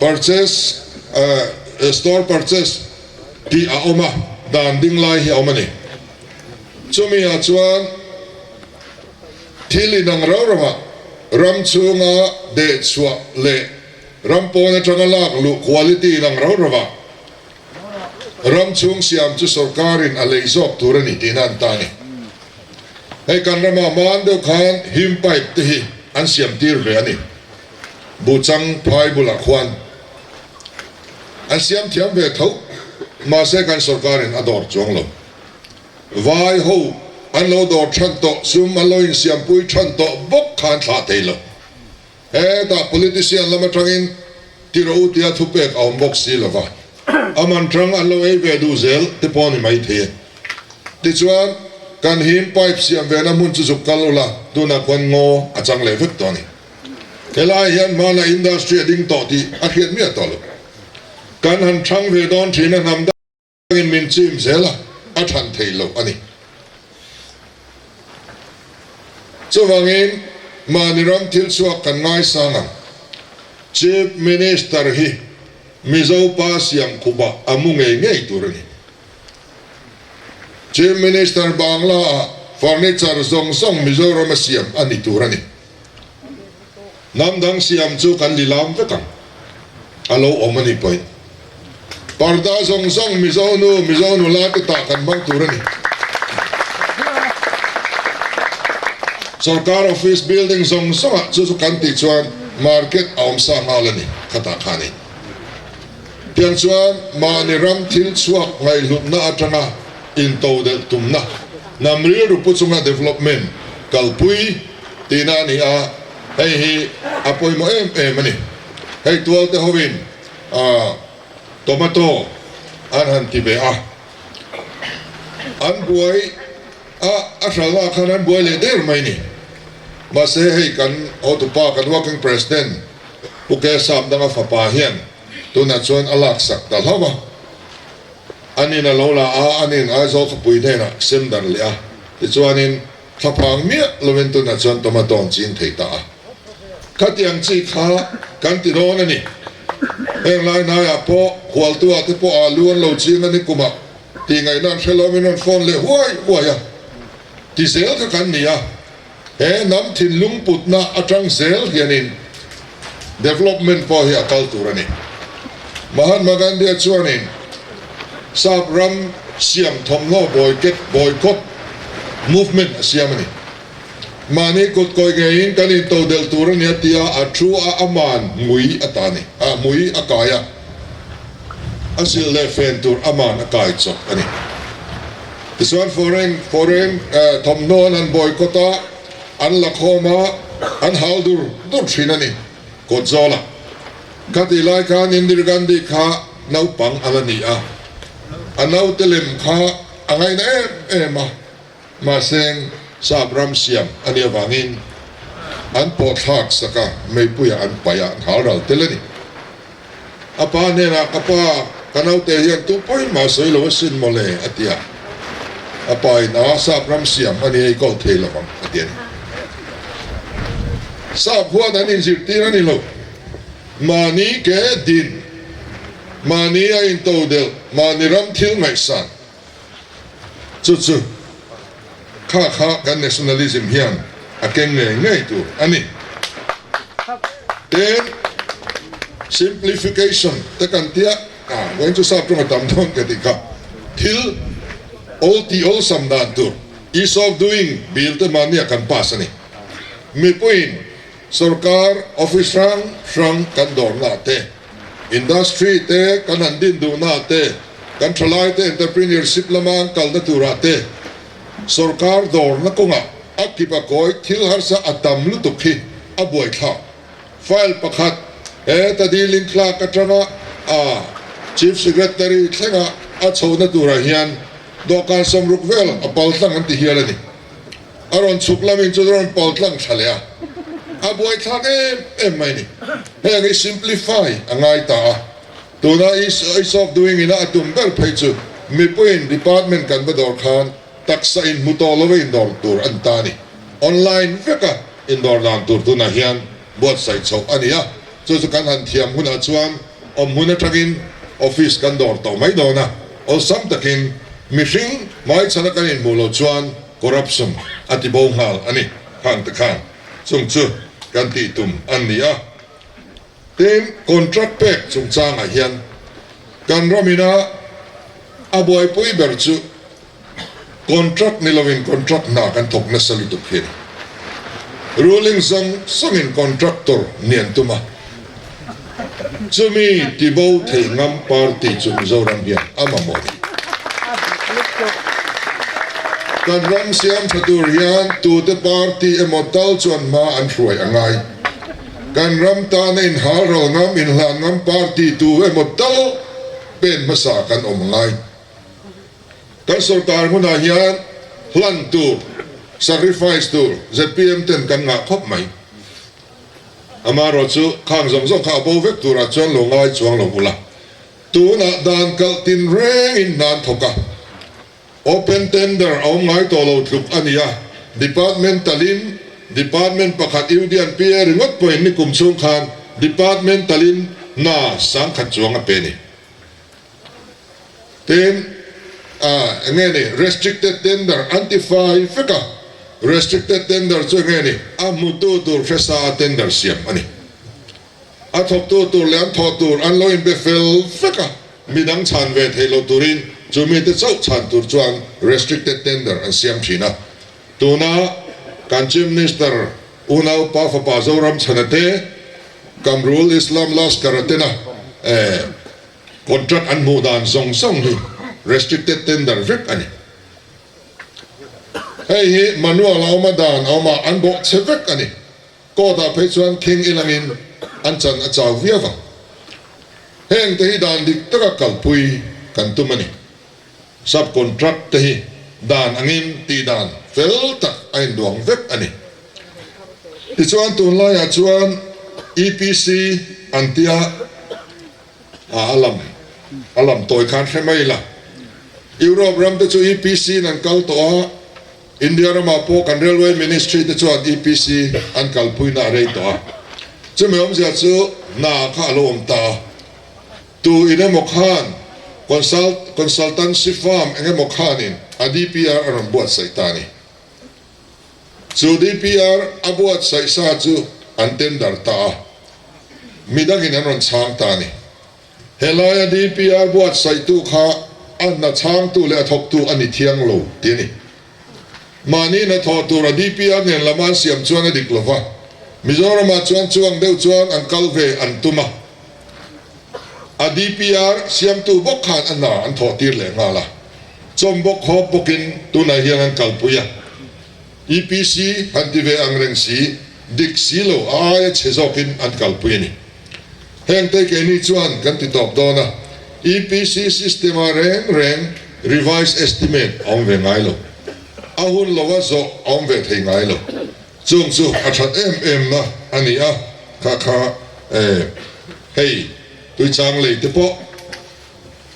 purchase, store purchase tih a awm a, dan ding lai hi a awm a ni. Chumi ah chuan thil inang rau rauah ram chhunga dehchhuah leh Ram pawn atanga lak luh quality in ang rau rau a, ram chhung siam chu sorkarin a lei zawk tur a ni tihna an ta a ni. Hei kan ramah hmaan deuh khan him pipe te hi an siam tir ve a ni. Buhchang phai bulah khuan an siam thiam ve tho, mahse kan sorkarin a dawr chuang lo. Vai ho an lo dawr than tawh, sum an lo insiampui than tawh bawk khan thlah thei lo. Hetah politician lam atangin ti rawh u tia thupek a awm bawk si lova, a man tang an lo ei ve duh zel te pawh a ni maithei e. Tichuan, kan him pipe siam vena hmun chu zuk kal ula, tunah khuan ngaw a chang leh vek tawh a ni. Helai hian hmana industry a ding tawh tih a hriat miah tawh lo. Kan han thang ve dawn thin a hnam dang. In min chim zel a, a than thei loh a ni. Chuvangin mahni ram thil chhuak kan ngaisang ang. Chief Minister hi Mizo pa siam khupah a mu ngei ngei tur a ni. Chief Minister Bangla ah furniture zawng zawng Mizoram a siam a ni tur a ni. Hnam dang siam chu kan lilam vek ang. A lo awm a nih pawhin. Parda zawng zawng Mizo nu, Mizo nula te tah kan hmang tur a ni. Sorkar office building zawng zawngah chu chu kan tih chuan market a awm sa nghal a ni khatah khanin. Tiang chuan mahni ram thil chhuak ngaihhlutna atanga intodelh tumna hnam rilru pu chunga development kalpui tihna a ni a, hei hi a pawimawh em em a ni. Hei tualte hoin tomato an han ti ve a, an buai a, a hralhna ah khan an buai leh der mai ni. Mahse hei kan hotupa, kan working president Pu K Sapdanga fapa hian tunah chuan a laksak ta hlauh a, anin a lo la a, anin Aizawl khawpui hnenah sem dar leh a, tichuanin Thlaphang miah lovin tunah chuan tomato an ching thei ta a. Khatiang chi kha kan ti dawn a ni. Heng lai hnaiah pawh hualtuah te pawh alu an lo ching a ni kumah tih ngaihna an hre lo min rawn phone leh huai huai a. Ti zel kha kan ni a. He hnam thinlung putna atang zel hianin development pawh hi a kal tur a ni. Mahatma Gandhi-a chuanin Sap ram siam thawmhnaw boycott, boycott, movement a siam a ni. Mahni kut kawi ngeiin kan intodelh tur a ni a ti a, a thu a aman mui a ta ni, a mui a kai a, a zilh leh fen tur aman a kai chawp a ni. Tichuan foreign, foreign, thawmhnaw an han boycott a, an la khawm a, an hal dur dur thin a ni, kawt zawlah. Khatih lai khan Indira Gandhi kha naupang a la ni a, a naute lem kha a ngaina em em a, mahse sap ram siam a nih avangin an pawh thlak sak a, meipuiah an paih a, an hal ral tel a ni. A pa hnenah, Ka pa, ka naute hian tu pawimah sawi lo asin mawle, a ti a. A pa in, A, sap ram siam a ni ei kawl thei lo ang, a ti a ni. Sap huan an inzirtir a ni lo. Mahni ke din. Mahni a intodelh, mahni ram thil ngaihsan chu chu kha kha kan nationalism hian a keng ngei ngei tur a ni. Tin, simplification te kan tia, ah vawiin chu sap tawng a tam dawn ka tih kha, thil awl tih awlsam dan tur, ease of doing bill te mahnia kan pass a ni. Mipuiin Sorkar office hrang hrang kan dawrna te, industry te kan han din duhna te, kan thalai te entrepreneurship lama an kalna turah te, sorkar dawrna kawngah a kip a kawi thil harsa a tam lutuk hi a buaithlak. File pakhat he ta dealing clerk atanga a Chief Secretary thlenga a chhohna turah hian dawhkan 60 vel a paltlang an ti hial a ni. A rawn chhuk lamin chu rawn pal tlang tha leh a, a buaithlak em em mai ni. Heng hi simplify a ngai ta a, tuna ease of doing ina a tum ber phei chu mipuiin department kan va dawr khan taksa inhmu tawh lova indawr tur a ni ta a ni. Online veka indawr dan tur tunah hian buatsaih chhoh a ni a, chu chu kan han thiam hunah chuan awm hmun atangin office kan dawr tawh mai dawn a, awlsam takin mihring hmaichhana kan inhmuh loh chuan Corruption a ti bo nghal a ni. Khang te khan chung chu kan tih tum an ni a. Tin, contract pek chungchangah hian kan ramina a buaipui ber chu contract ni lovin contract hna kan thawk nasa lutuk hi a ni. Ruling zawng zawngin contractor ni an tum a. Chumi tibo thei ngam party chu Mizoram hian a mamawh a ni. Kan ram siam tha tur hian tute party emaw tal chuan hma an hruai a ngai. Kan ram tana inhal ral ngam, inhlan ngam party tu emaw tal pen hmasa kan awm a ngai. Kan sorkar hmunah hian hlan tur, sacrifice tur zpm ten kan ngah khawp mai. Amaherawh chu khang zawng zawng kha a bo vek turah chuan lo ngai chuang lo ula. Tunah dan kalh tin rengin hna an thawk a, open tender a awm ngai tawh lo tluk a ni a, department talin department pakhat UDN PA ringawt pawhin nikum chhung khan department talin hna sangkhat chuang a pe a ni. Tin, ah, eng nge ni, restricted tender an ti fai vek a, restricted tender chu eng nge ni, a hmutu tur hresa a tender siam a ni. A thawktu tur leh an thawh tur an lo inbe fel vek a, midang chhan ve theih loh turin chu mite chauh chhan tur chuan restricted tender an siam thin a. Tuna kan Chief Minister unaupa fapa Zoramchhana te, Kamrul Islam Laskar-a tena, eh, Contract an hmuh dan zawng zawng hi restricted tender vek a ni. Hei hi manual a awm a, dan a awm a, an bawh chhe vek a ni. Court ah phei chuan khing ilangin an chan a chau viau vang. Heng te hi dan dik taka kalpui kan tum a ni. Sub contract te hi dan angin tih dan fel tak a induang vek a ni. Tichuan tunlaiah chuan EPC an tia. A lam a lam tawi khan hre mai la. Europe ram te chu EPC in an kal tawh a, India ramah pawh kan Railway Ministry te chuan EPC an kalpuina a rei tawh a. Chumi awmzia chu hna kha a lo awm ta a. Tu in emaw khan consult consultancy firm eng emaw khanin a DPR a rawn buatsaih ta a ni. Chu DPR a buatsaih sa chu an tender ta a, midangin an rawn chhang ta a ni. Helaia DPR buatsaihtu kha a hna chhangtu leh a thawktu a ni thiang lo ti a ni. Mahni hnathawh tur a DPR nen lama an siam chuan a dik lo va, Mizoramah chuan chuang deuh chuan an kal ve an tum a, a DPR siamtu bawk khan a hna an thawh tir leh nghal a. Chawm bawk hawp bawkin tunah hian an kalpui a, EPC han ti ve ang reng si, dik si lo a aia chhe zawkin an kalpui a ni. Heng te keini chuan kan ti tawp dawn a, EPC system ah reng reng revised estimate a awm ve ngai lo, a hun lova zawh a awm ve thei ngai lo. Chung chu a that em em na a ni a, kha kha hei tuichang lei te pawh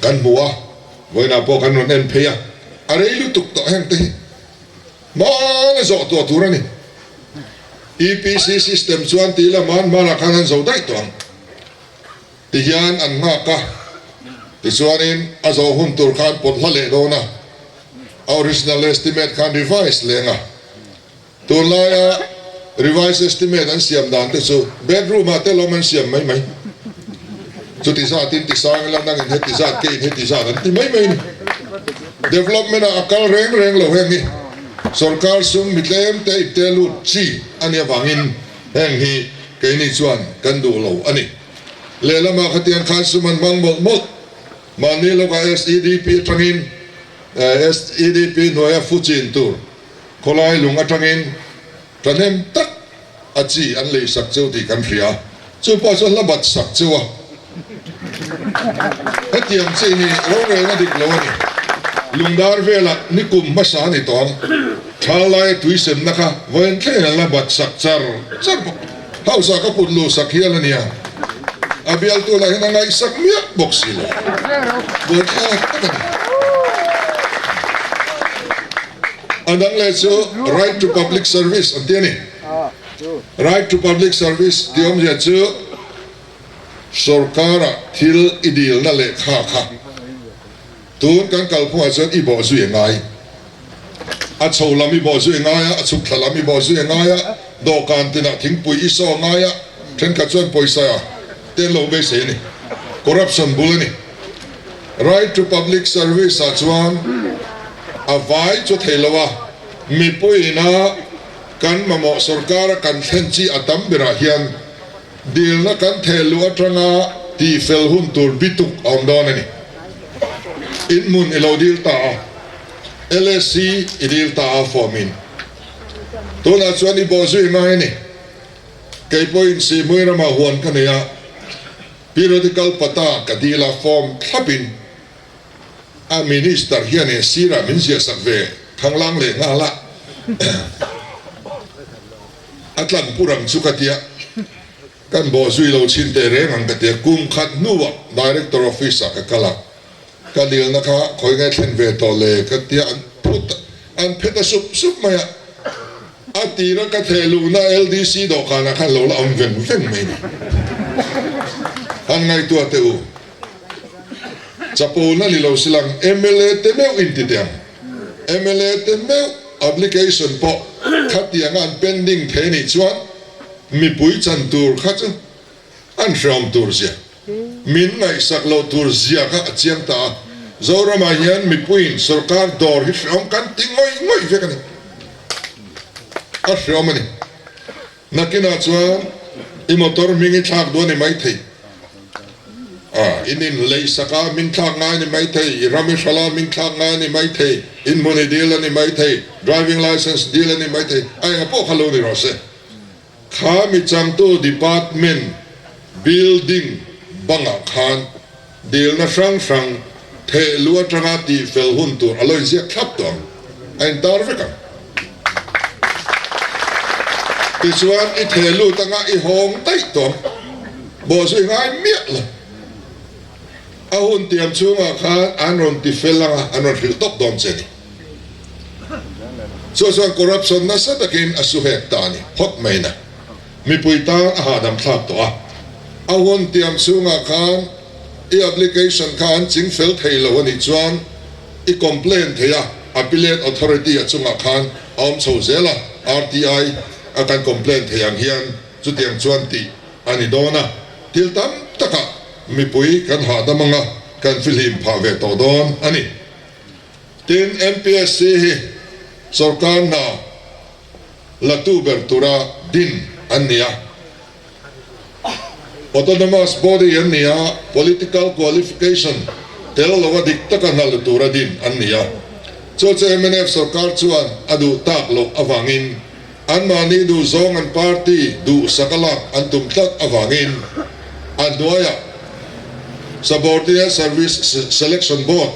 Kan hmu a, vawiinah pawh kan rawn en phei a, a rei lutuk tawh heng te hi hmana zawh tuah tur a ni. EPC system chuan tih lam an hmanah khan an zo daih tawh ang ti hian an nghak a. Tichuanin a zawh hun tur khan pawt hla leh dawn a, a original estimate khan revise leng a. Tunlaia revise estimate an siam dan te chu bedroom ah te lawm an siam mai mai. Chuti zat in ti sang ila nangin heti zat keiin heti zat an ti mai mai ni. Development ah a kal reng reng lo heng hi sorkar sum mi tlem te ipte lut chi a nih avangin heng hi keini chuan kan duh lo a ni. Lehlamah khatiang khan sum an hmang mawlh mawlh. Mahni lawkah SEDP atangin SEDP hnuaia fu chin tur khawlai lung atangin thahnem tak a chi an lei sak cheu tih kan hria. Chu pawh chu hla bat sak cheu a. Hetiang chi hi rorelna dik lo a ni. Lungdar velah nikum hmasa a ni tawh ang. Thal laia tui semna kha vawiin thlengin an la bat sak char char bawk. Hausa ka put luh sak hial a nia. A bialtu lah hian a ngaihsak miah bawk si lo. Buaithlak tak a ni. A dang leh chu Right to Public Service an ti a ni. Right to Public Service tih awmzia chu sorkara thil i dilna lehkha kha tun kan kalphungah chuan i bawh zui a ngai. A chho lam i bawh zui a ngai a, a chhuk thla lam i bawh zui a ngai a, dawhkan tinah thingpui i saw a ngai a, thenkhat chuan pawisa te an lo beisei a ni. Corruption bul a ni. Right to Public Service ah chuan a vai chu thei lo a, mipuiina kan mamawh sorkara kan thlen chi a tam berah hian dilna kan theh luh atanga tihfel hun tur bituk a awm dawn a ni. Inhmun i lo dil ta a, LSC i dil ta a form in. Tunah chuan i bawh zui ngai a ni. Kei pawhin Sihhmui ramah huan ka nei a, periodical pata ka dil a form thlapin a minister hian he sirah min ziahsak ve thanglang leh nghal a. A tlan pur ang chu ka tia, kan bawh zui lo chhin teh reng ang ka tia. Kum khat hnuah Director office ah ka kal a, ka dilna kha khawi nge thlen ve tawh le ka tia, an phut an phet a sup sup mai a. A tira ka theh luhna LDC dawhkanah khan lo la awm veng veng mai ni. Han ngaihtuah teh u. Chapona ni lo silang mla te meuh in ti teh ang. Mla te meuh application pawh khatianga an pending thei anih chuan mipui chan tur kha chu an hreawm tur zia, min ngaihsak loh tur zia kha a chiang ta a. Zoramah hian mipuiin sorkar dawr hi hreawm kan ti ngawih ngawih vek a ni. A hreawm a ni. Nakinah chuan i motor hming i thlak duh a ni maithei. A, in in lei sak a hming thlak ngai a ni maithei, i ram i hralh a hming thlak ngai a ni maithei, in hmun i dil a ni maithei, driving licence dil a ni maithei, a enga pawh kha lo ni rawh se. Kha mi changtu department building bangah khan dilna hrang hrang theh lu atanga tihfel hun tur a lo inziak thlap tawh ang, a intar vek ang. Tichuan i theh lut anga i hawng daih tawh ang, bawhzui ngai miah lo. A hun tiam chhungah khan an rawn tifel anga an rawn hrilh tawp dawn che a ni. Chu chuan corruption nasa takin a su hek ta a ni phawt mai na. Mipui tan a hahdam thlak tawh a. A hun tiam chhungah khan i application kha an ching fel thei lo a nih chuan i complain thei a, appellate authority a chungah khan a awm chho zel a, RTI a kan complain thei ang hian chutiang chuan tih a ni dawn a. Thil tam takah mipui kan hahdam anga kan fihlim phah ve tawh dawn a ni. Tin, MPSC hi sorkar hna latu ber tura din an ni a. Autonomous body an ni a, political qualification tel loa dik taka hna la tura din an ni a. Chu chu mnf sorkar chuan a duh tak loh avangin anmahni duhzawng an party duhsak a lak an tum tlat avangin a hnuaiah Subordinate Service Selection Board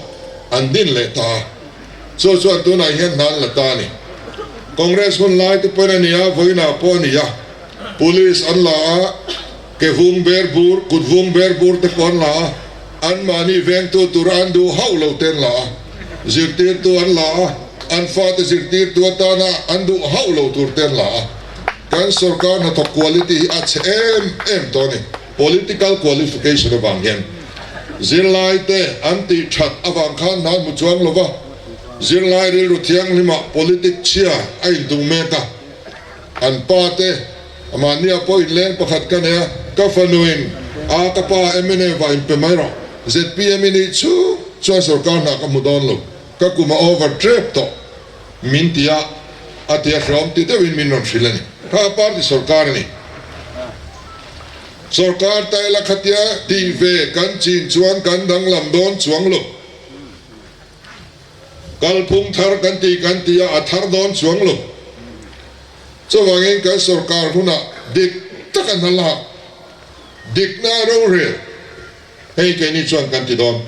an din leh ta a. Chu chuan tunah hian hna an la ta a ni. Congress hun lai te pawhin a ni a, vawiinah pawh a ni a. Police an la a, ke vung ber bur, kut vung ber bur te pawh an la a, anmahni vengtu tura an duh hauh lo te an la a, zirtirtu an la a, an fate zirtirtu atana an duh hauh lo tur te an la a. Kan sorkar hnathawk quality hi a chhe em em tawh a ni, political qualification avang hian. Zirlaite an tih that avang khan hna hmu chuang lo va, zirlai rilru thianghlimah politic chhia a intung mek a. An pa te, mahnia pawh inleng pakhat ka nei a, ka fanuin a ka pa mnf ah inpe mai rawh, zpm i nih chu chuan sorkar hna ka hmu dawn lo, ka kum a over trep tawh min ti a, a ti a hreawm ti deuhin min rawn hrilh a ni. Kha party sorkar a ni. Sorkar taila khatia tih ve kan chin chuan kan danglam dawn chuang lo. Kalphung thar kan ti kan ti a, a thar dawn chuang lo. Chuvangin kan sorkar hunah dik taka hna lak, dikna rorel hei keini chuan kan ti dawn.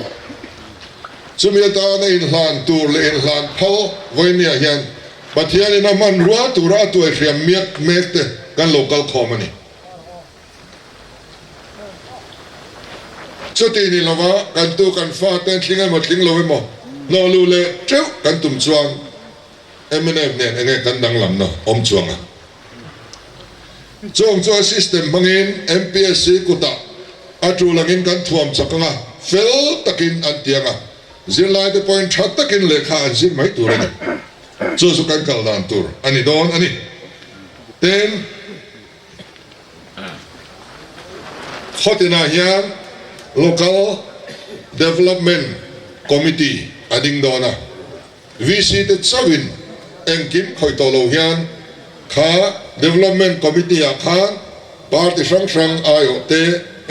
Chumi atana inhlan tur leh inhlan phal vawinia hian Pathianin a hmanrua tura a tuaihriam miak mek te kan lo kal khawm a ni. Chuti ni lova kan tu kan fate tling emaw tling lo emaw hnawh luh leh teuh kan tum chuan mnf nen enge kan danglamna awm chuang a. Chung chuan system hmangin MPSC kutah a tul angin kan thuam chak anga fel takin an ti anga zirlaite pawhin tha takin lehkha an zir mai tur a ni. Chu chu kan kal dan tur a ni dawn a ni. Tin. Khawtinah hian Local Development Committee a ding dawn a, VC te chauhin engkim khawih tawh lo hian kha Development Committee ah khan party hrang hrang aiawh te,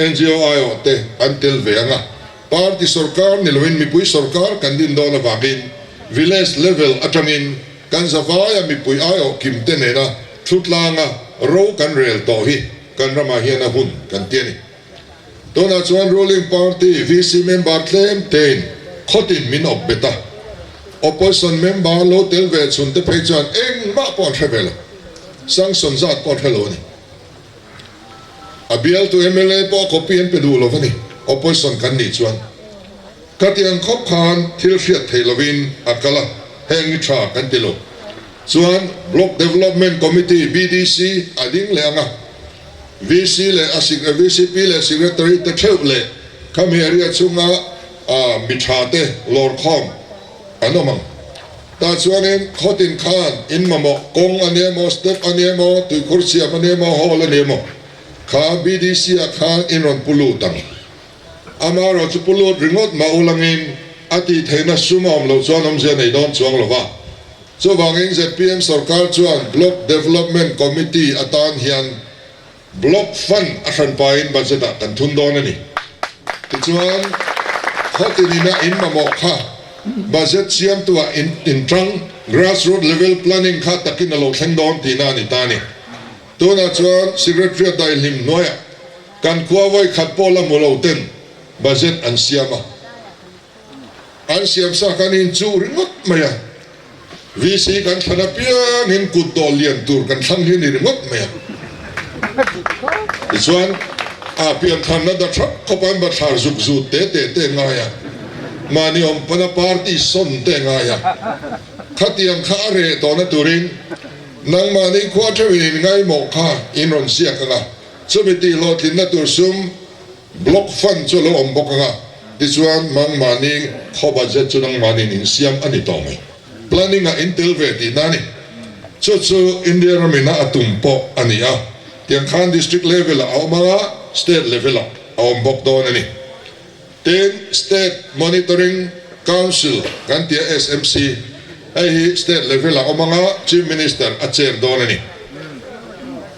ngo aiawh te an tel ve ang a, party sorkar ni loin mipui sorkar kan din dawn avangin village level atangin Kan zavaia mipui aiawh kim te nena thutlanga ro kan rel tawh hi kan ramah hian a hun kan ti a ni. Tunah chuan ruling party VC member tlem tein khawtin min awp bet a, opposition member lo tel ve chhun te phei chuan engmah pawh an hre ve lo, sanction zat pawh an hre lo a ni. A bialtu mla pawh copy an pe duh lo a ni, opposition kan nih chuan. Khatiang khawp khan thil hriat theih lovin a kal a, heng hi tha kan ti lo. Chuan Block Development Committee, BDC, a ding leh ang a, VC leh a VCP leh Secretary te theuh leh khami area chhunga mi tha te lawrkhawm an awm ang. Tah chuanin khawtin khan in mamawh kawng a ni emaw, step a ni emaw, tuikhur siam a ni emaw, hall a ni emaw kha BDC ah khan in rawn pu lut ang. Amaherawh chu pu lut ringawt mah ulangin a tih theihna sum a awm loh chuan awmzia nei dawn chuang lo va. Chuvangin zpm sorkar chuan Block Development Committee atan hian Block Fund a hranpain budget ah kan thun dawn a ni. Tichuan, khawtinina in mamawh kha budget siamtuah in inṭang grassroot level planning kha takin a lo thleng dawn tihna a ni ta a ni. Tunah chuan Secretary daihlim hnuaiah Kan khua vawi khat pawh la hmu lo ten budget an siam a, an siam sa kan inchuh ringawt mai a, VC kan thlan apiangin kut dawh lian tur kan thlang hi a ni ringawt mai a. Tichuan, a pian thlanna da thap khawp an bathlar zuk zut te te te ngai a, mahni awm pana party sawn te ngai a, khatiang kha a reh tawhna turin nangmahni khua theuhin in ngaimawh kha in rawn ziak ang a. Chumi tih hlawhtlinna tur sum Block Fund chu a lo awm bawk ang a, tichuan mangmahni khaw budget chu nangmahniin in siam a ni tawh mai. Planning ah in tel ve tihna a ni. Chu chu India ramina a tum pawh a ni a, tiang khan District level ah a awm ang a, State level ah a awm bawk dawn a ni. Tin, State Monitoring Council kan tia SMC, hei hi State level ah awm anga Chief Minister a chair dawn a ni.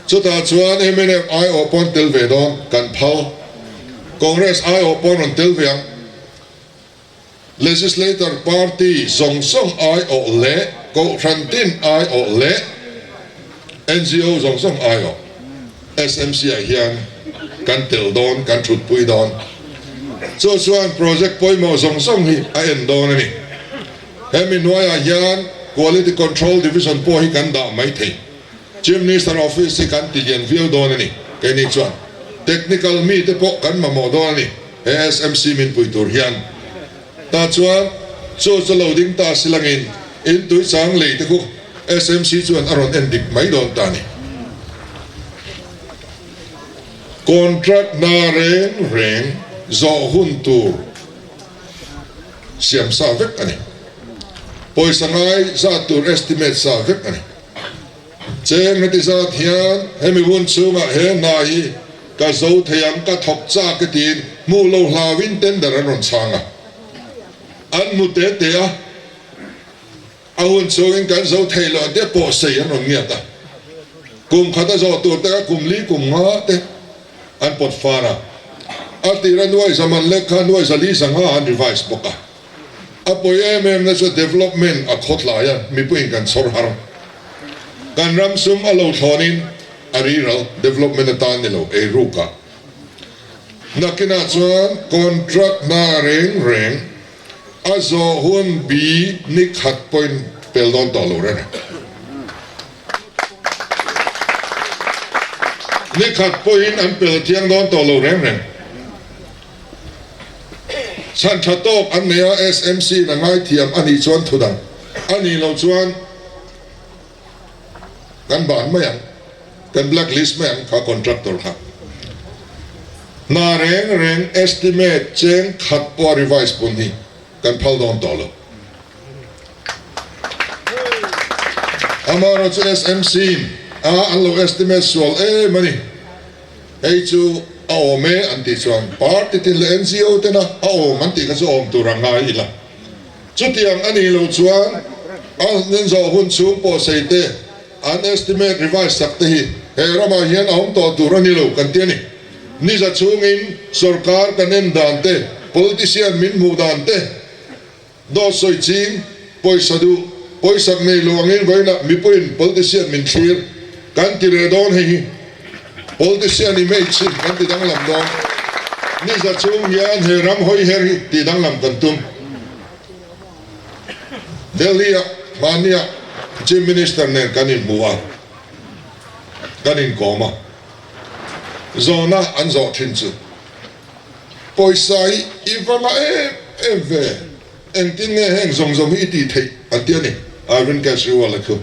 Chutah chuan mnf aiawh pawn tel ve dawn kan phal. Congress aiawh pawn rawn tel ve ang. Legislator party zawng zawng aiawh leh Kohhran tin aiawh leh ngo zawng zawng aiawh SMC ah hian kan tel dawn, kan thutpui dawn. Chu chuan project pawimawh zawng zawng hi a en dawn a ni. Hemi hnuaiah hian Quality Control Division pawh hi kan dah mai thei. Chief Minister Office hi kan ti lian viau dawn a ni. Keini chuan technical mite pawh kan mamawh dawn a ni he SMC min pui tur hian. Tah chuan chu chu lo ding ta silangin in tui chang lei te khu SMC chuan a rawn en dik mai dawn ta a ni. Contract hna reng reng zawh hun tur. siam sa vek a ni. Pawisa ngai zat tur estimate sa vek a ni. Cheng heti zat hian hemi hun chhungah he hna hi ka zo thei ang, ka thawk chak e tiin hmuh lo hlauin tender an rawn chhang a. An hmu te te a, a hun chhungin kan zo thei lo ang te pawh sei an rawn ngiat a. Kum khat a zawh tur te kha kum li kum nga te an pawt far a. A tira nuai zaman lek kha nuai zali zanga an revise bawk a. A pawi em em na chu development a khawtlai a, mipuiin kan chhawr har. Kan ram sum a lo thlawnin a riral development atan ni lo eiruk ah. Nakinah chuan contract hna reng reng a zawh hun bi ni khat pawhin pel dawn tawh lo reng a. Ni khat pawhin an pel thiang dawn tawh lo reng reng. Chhan tha tawk an nei a, SMC in a ngaithiam a nih chuan thu dang a nih loh chuan kan ban mai ang, kan black list mai ang kha contractor kha. Hna reng reng estimate cheng khat pawh a revise pun hi kan phal dawn tawh lo. Amaherawhchu SMC in a an lo estimate sual em a ni. Hei chu a awm e an tih chuan party tin leh NGO tena a awm an tih kha chu awm tur a ngai ila. Chutiang a nih loh chuan a hnen zawh hun chhung pawhsei te, an estimate revise sak te hi he ramah hian a awm tawh tur a ni lo kan ti a ni. Niza chhungin sorkar kan en dan te, politician min hmuh dan te, Dawt sawi ching, pawisa duh, pawisak nei lo angin vawiinah mipuiin politician min thlir kan ti leh dawn hei hi. Politician image hi kan ti danglam dawn. Niza chhung hian he ram hawi her hi ti danglam kan tum. Delhi-ah hmania Chief Minister nen kan inhmu a, kan inkawm a, zawhna an zawh thin chu. Pawisa hi i va ngah em em ve, engtin nge heng zawng zawng hi i tih theih an ti a ni, Arvind Kejriwal a thu.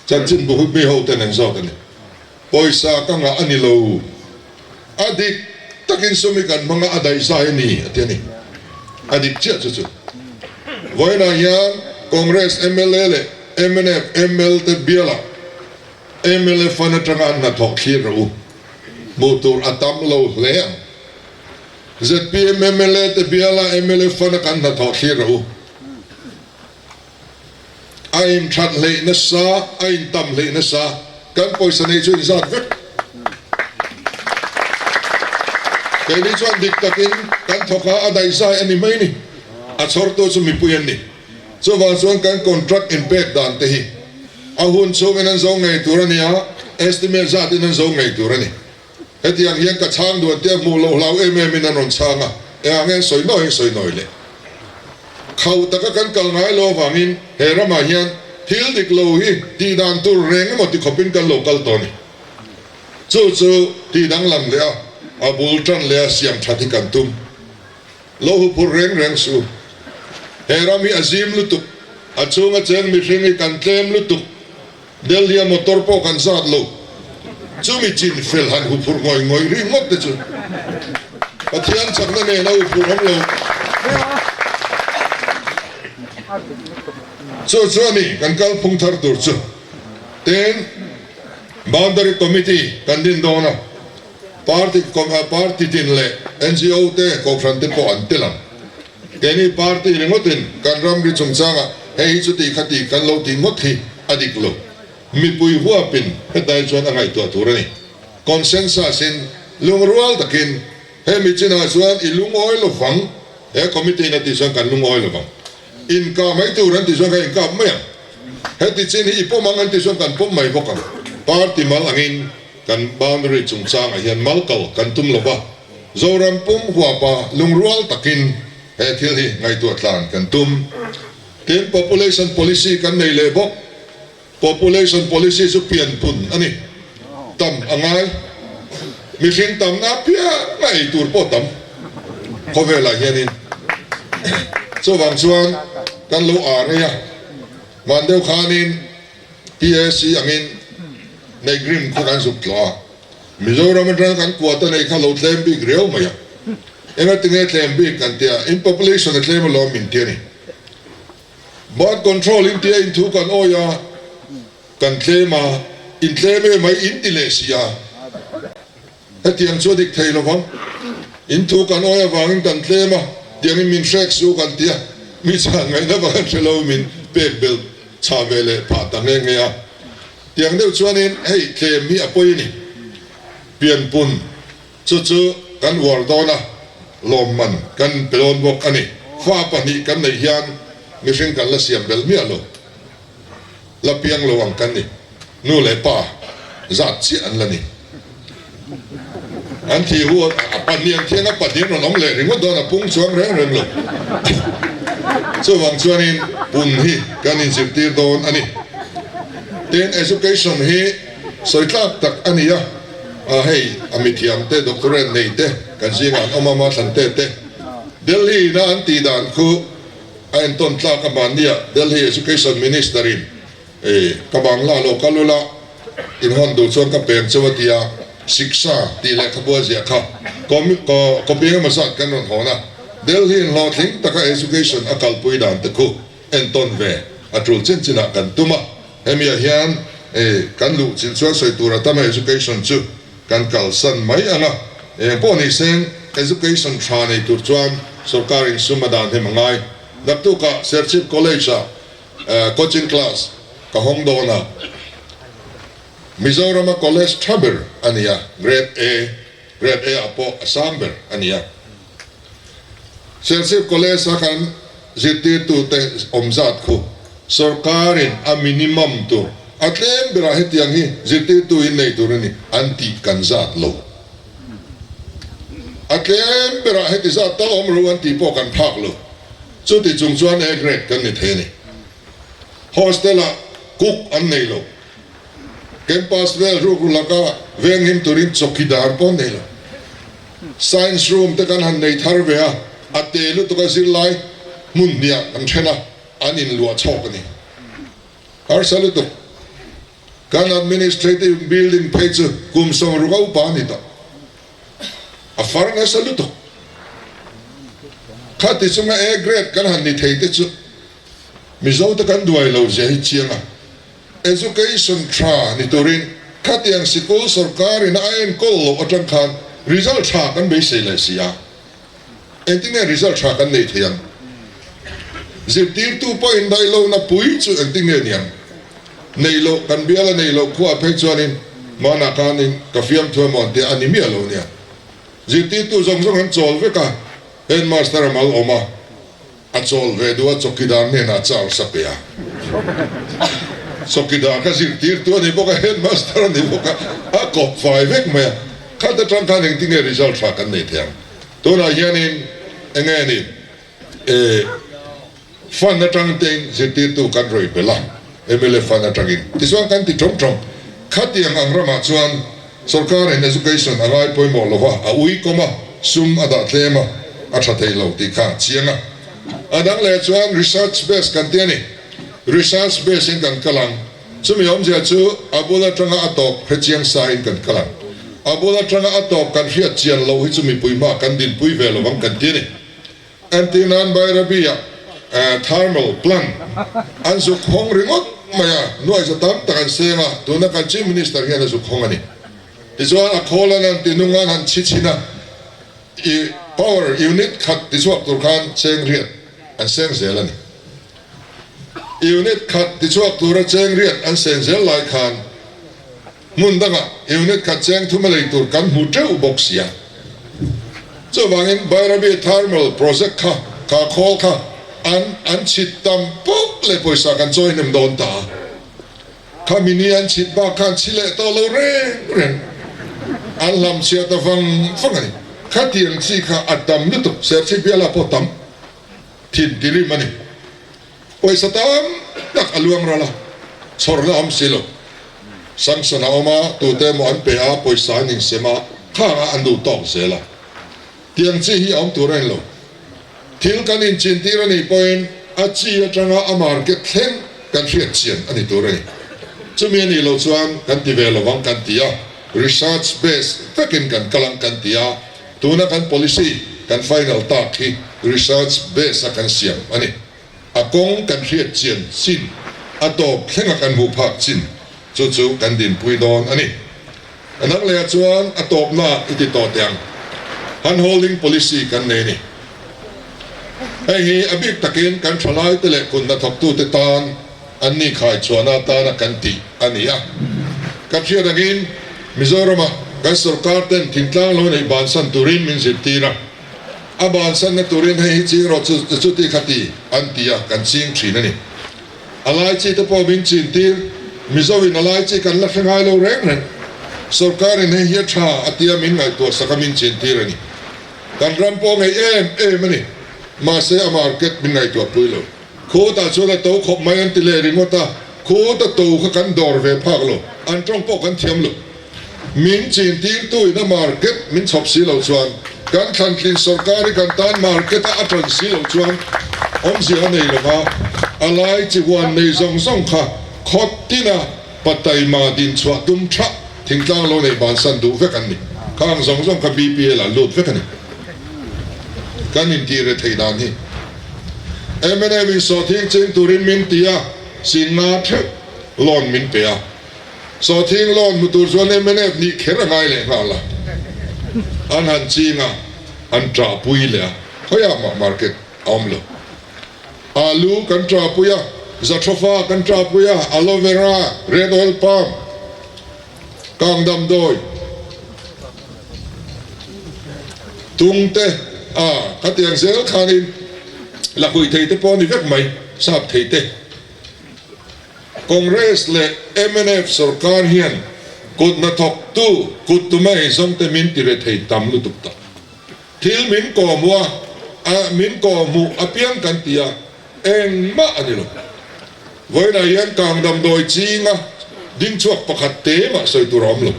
Chanchin bu mi ho ten an zawt a ni. Pawisa ka ngah a ni lo, a dik takin sum hi kan hmang a, a daihzai a ni a ti a ni. A dik chiah chu chu. Vawiinah hian Congress mla leh mnf ml te bialah mla fund atanga an hnathawh thlir rawh u. Hmuh tur a tam lo hle ang. Zpm mla te biala mla fund a kan hnathawh thlir rawh u. A inthat hleih nasa, a intam hleih nasa, kan pawisa nei chu inzat vek. Keini chuan dik takin kan thawk a, a daihzai a ni mai ni. A chhawrtu chu mipui an ni. Chuvang chuan kan contract inpek dan te hi a hun chhungin an zo ngei tur a ni a, estimate zatin an zo ngei tur a ni. Hetiang hian ka chhang duan te a hmuh loh hlau em em in an rawn chhang a, engah nge an sawi nawi an sawi nawi le? Khauh taka kan kal ngai lo avangin he ramah hian thil dik lo hi tih dan tur reng emaw ti khawpin kan lo kal tawh a ni. Chu chu tih danglam leh a, a bul tan leh a siam that hi kan tum. Lo hu phur reng reng su. He ram hi a zim lutuk, a chhunga cheng mihring hi kan tlem lutuk, Delhi-a motor pawh kan zat lo. Chumi chin fel han hu phur ngawih ngawih ri ngawt te chu Pathian chakna nen a hu phur awm lo. Chu chu a ni kan kalphung thar tur chu. Tin, Boundary Committee kan din dawn a. Party party tin leh NGO te kohhran te pawh an tel ang. Keini party ringawtin kan ramri chungchangah hei hi chuti khati kan lo tih ngawt hi a dik lo. Mipui huapin hetlai chuan a ngaihtuah tur a ni. Consensus in lungrual takin hemi chinah chuan i lungawi lovang, he committee in a tih chuan kan lungawi lovang. Inkah mai tur an tih chuan kan inkap mai ang. Heti chin hi i pawm ang an tih chuan kan pawm mai bawk ang. Party mal angin Kan boundary chungchangah hian mal kal kan tum lo va, Zoram pum huapa lungrual takin he thil hi ngaihtuah tlan kan tum. Tin, population policy kan nei leh bawk. Population policy chu pianpun a ni. Tam a ngai. Mihring tamna apianga ei tur pawh tam khawvelah hianin. Chuvang chuan kan lo ar ei a, van deuh khanin PAC angin Neigrim khu kan zuk tlawh a, Mizoram atanga kan quota nei kha lo tlem bik riau mai a. Engatinge tlem bik kan tia, in population a tlem alawm min ti a ni. Birth control in tia in thu kan awi a, kan tlem a, in tlem em mai in ti leh si a. Hetiang chu a dik thei lovang. In thu kan awi avangin kan tlem a, tiangin min hrek su kan ti a, mi chhan ngaihna vang an hre lo min pek belh chha ve leh phah ta nghe nghe a. Tiang deuh chuanin hei tlem hi a pawi a ni. Pianpun chu chu kan uar dawn a, lawmman kan pe dawn bawk a ni. Fa pahnih kan neih hian mihring kan la siam belh miah lo. La piang lo ang kan ni. Nu leh pa zat chiah an la ni. An thih hu a pahnih an thiang a pahnih an rawn awm leh ringawt dawn a pung chuang reng reng lo. Chuvang chuanin pun hi kan inzirtir dawn a ni. Tin, education hi sawi tlak tak a ni a, a hei a mithiam te doctorate nei te kan zingah an awm a, Mathlan te te Delhi ina an tih dan khu a entawn tlak a mahnia Delhi Education Minister in ka bangla lo kal ula in hawn duh chuan ka peng cheu a ti a, Shiksha tih lehkhabu a ziah kha copy engemaw zat kan rawn hawn a, Delhi in hlawhtling taka education a kalpui dan te khu entawn ve a tul chin chinah kan tum a, hemiah hian kan luh chin chuan sawi tur a tam a education chu kan kalsan mai ang a, eng pawh ni seng education tha nei tur chuan sorkar in sum a dan hem a ngai. Naktukah Serchhip College ah coaching class ka hawng dawn a, Mizorama college tha ber a ni a, grade A, grade A ah pawh a sang ber a ni a. Serchhip College a kan zirtirtute awm zat khu sorkarin a minimum tur a tlem berah hetiang hi zirtirtu in nei tur a ni an tih kan zat lo. A tlem berah heti zat tal awm ro an tih pawh kan phak lo. Chuti chung chuan A grade kan ni thei a ni. Hostel-ah cook an nei lo. Campus vel rukru laka venghim turin chawkidar pawh an nei lo. Science room te kan han nei thar ve a, a te lutuk a zirlai hmun hniah kan then a, an inluah chhawk a ni. Harsa lutuk. Kan administrative building phei chu kum 60 a upa a ni tawh. A far nasa lutuk. Khati chunga A grade kan han ni thei te chu Mizo te kan duai lo zia hi chiang a. Education tha ni turin khatiang sikul sorkarin a enkawl loh atang khan result tha kan beisei leh si a. Engtinge result tha kan nei thei ang? Zirtirtu pawh indaih lohna pui chu engtinge niang? Nei loh kan bial a nei loh khuah phei chuanin hmanah khanin ka fiamthu emaw an tia a ni miah lo nia. Zirtirtu zawng zawng an chawl vek a, headmaster a mal awm a. A chawl ve duh a, chawkidar hnenah charge a pe a. Chawkidar kha zirtirtu a ni bawk a, headmaster a ni bawk a, a kawp fai vek mai a. Khat atang khan engtinge result tha kan nei thei ang? Tunah hianin enge ni eh fund atang tein zirtirtu kan rawi belh a, mla fund atangin. Tichuan kan ti tawm tawm. Khatiang ang ramah chuan Sorkarin education a ngai pawimawh lo va, a ui kawm a, sum a dah tlem a, a tha thei lo tih kha a chiang a. A dang leh chuan research base kan ti a ni. Research base in kan kal ang. Chumi awmzia chu a bul atanga a tawp hre chiang sa in kan kal ang. A bul atanga a tawp kan hriat chian loh hi chu mipui hma kan dinpui ve lovang kan ti a ni. Entir nan Bairabi-ah thermal plant an zuk hawng ringawt mai a, nuai za tam tak an seng a, tuna kan Chief Minister hian a zuk hawng a ni. Tichuan a khawl an han ti nung a, an han chhi chhin a, i power unit khat tichhuak tur khan cheng riat an seng zel a ni. Unit khat tichhuak tura cheng riat an sen zel lai khan, Hmun dangah unit khat cheng thum a lei tur kan hmu teuh bawk sia. Chuvangin Bairabi Thermal Project kha kha khawl kha an an chhit tam pawp leh pawisa kan chawi hnem dawn ta a. Kha mini an chhit bak khan chhi leh tawh lo reng reng. An hlam chhiat a vang vang a ni. Khatiang chi kha a tam lutuk, Serchhip bialah pawh tam thin tirim a ni. Pawisa tam tak a luang ral a, chhawrna awm si lo. Sanction a awm a, tute emaw an pe a, pawisa an insem a, khangah an duh tawk zel a. Tiang chi hi a awm tur a ni lo. Thil kan inchintir a nih pawhin a chi atanga a market thleng kan hriat chian a ni tur a ni. Chumi a nih loh chuan kan ti ve lovang kan ti a, research base vekin kan kal ang kan ti a, tuna kan policy. kan final tak hi research base a kan siam a ni. A kawng kan hriat chian chin, a tawp thlenga kan hmuh phak chin chu chu kan dinpui dawn a ni. A dang lehah chuan a tawpna i ti tawh teh ang. Hand holding policy kan nei a ni. Hei hi a bik takin kan thalaite leh kut hnathawktute tan an ni khai chhuahna atana kan tih a ni a. Kan hriat angin Mizorama kan sorkar ten thingtlang lo neih bansan turin min zirtir a. A bansanna turin hei hi ching rawh chu chuti kha ti an ti a, kan ching thin a ni. A lai chi te pawh min chin tir, Mizo in a lai chi kan la hre ngai lo reng reng. Sorkar in hei hi a tha a tia min ngaihtuah sak a min chin tir a ni. Kan ram pawh ngei em em a ni. Mahse a market min ngaihtuah pui lo. Khutah chuan a to khawp mai an ti leh ringawt a, khut a to kha kan dawr ve phak lo, an tawng pawh kan thiam lo. Min chin tirtu in a market min chhawp si lo chuan, kan thlantlin sorkar hi kan tan market a a tan si lo chuan awmzia a nei lo va, a lai chi huan nei zawng zawng kha khawt tina pataima din chhuah tum tha thingtlang lo nei bansan duh vek an ni. Khang zawng zawng kha BPL ah lut vek a ni. Kan intih re theih dan hi mnf in sawhthing ching turin min ti a, sinna theuh loan min pe a. Sawhthing loan hmu tur chuan mnf nih kher a ngai leh nghal a, an han ching a, an ṭahpui leh a, khawiah mah market a awm lo. Alu kan ṭahpui a, Jatropha kan ṭahpui a, Aloe vera, Red oil palm, kang damdawi, tung te, a khatiang zel khanin la hui thei te pawh a ni vek mai, sap thei te. Congress leh mnf sorkar hian kut hnathawktu kut tuma eizawngte min ti re thei tam lutuk tak. Thil min kawhhmuh a, a min kawhhmuh apiang kan ti a, engmah a ni lo. Vawiinah hian kang damdawi chinga ding chhuak pakhat te mah sawi tur a awm lo.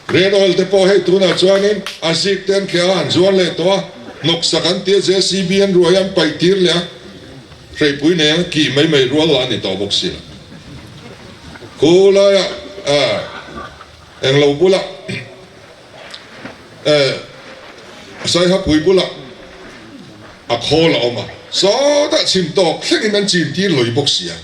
Red oil te pawh hei tunah chuanin a zik te an kheh a, an zuar leh tawh a, hnawksak an ti a, JCB an ruai a, an paih tir leh a, hreipui nei ang kih mai mai rual lah a ni tawh bawk si lo. Khu laiah englo bulah Saihapui bulah a khawl a awm a, sawtah chhim tawk thlengin an chin tir lawih bawk si a.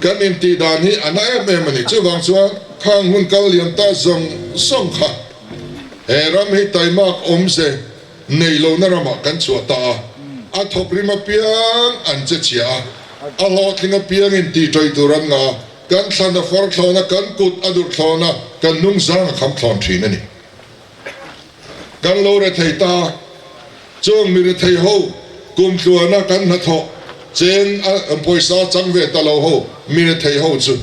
Kan intih dan hi a na em em a ni. Chuvang chuan khang hun kal lian ta zawng zawng kha he ram hi taimak awmze nei lohna ramah kan chhuah ta a, a thawk rim apiang an che chhia a, a hlawhtling apiangin tih ṭawih tur an ngah a, kan thlan a far thlawn a, kan kut a dur thlawn a, kan hnungzang a kham thlawn ṭhin a ni. Kan lo rethei ta, chung mi rethei ho kum tluana kan hnathawh cheng a pawisa chang ve ta lo ho mi rethei ho chu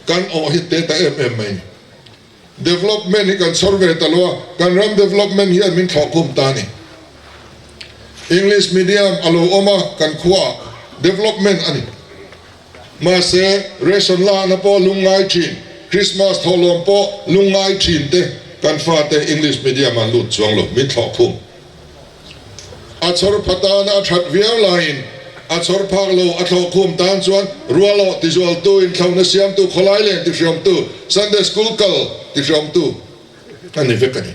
kan awh hi te ta em em mai ni. Development hi kan chhawr ve ta lo a, kan ram development hian min thlawh khum ta a ni. English medium a lo awm a kan khuaah development a ni. Mahse, ration lahna pawh lungngai thin, Christmas thawhlawm pawh lungngai thin te kan fate English medium an lut chuang lo, min thlawh khum. A chhawr pha tana a that viau laiin a chhawr phak lo a thlawh khum tan chuan rualawh tizualtu, inthlauhna siamtu, khawlai len tihriamtu, Sunday school kal tihriamtu a ni vek a ni.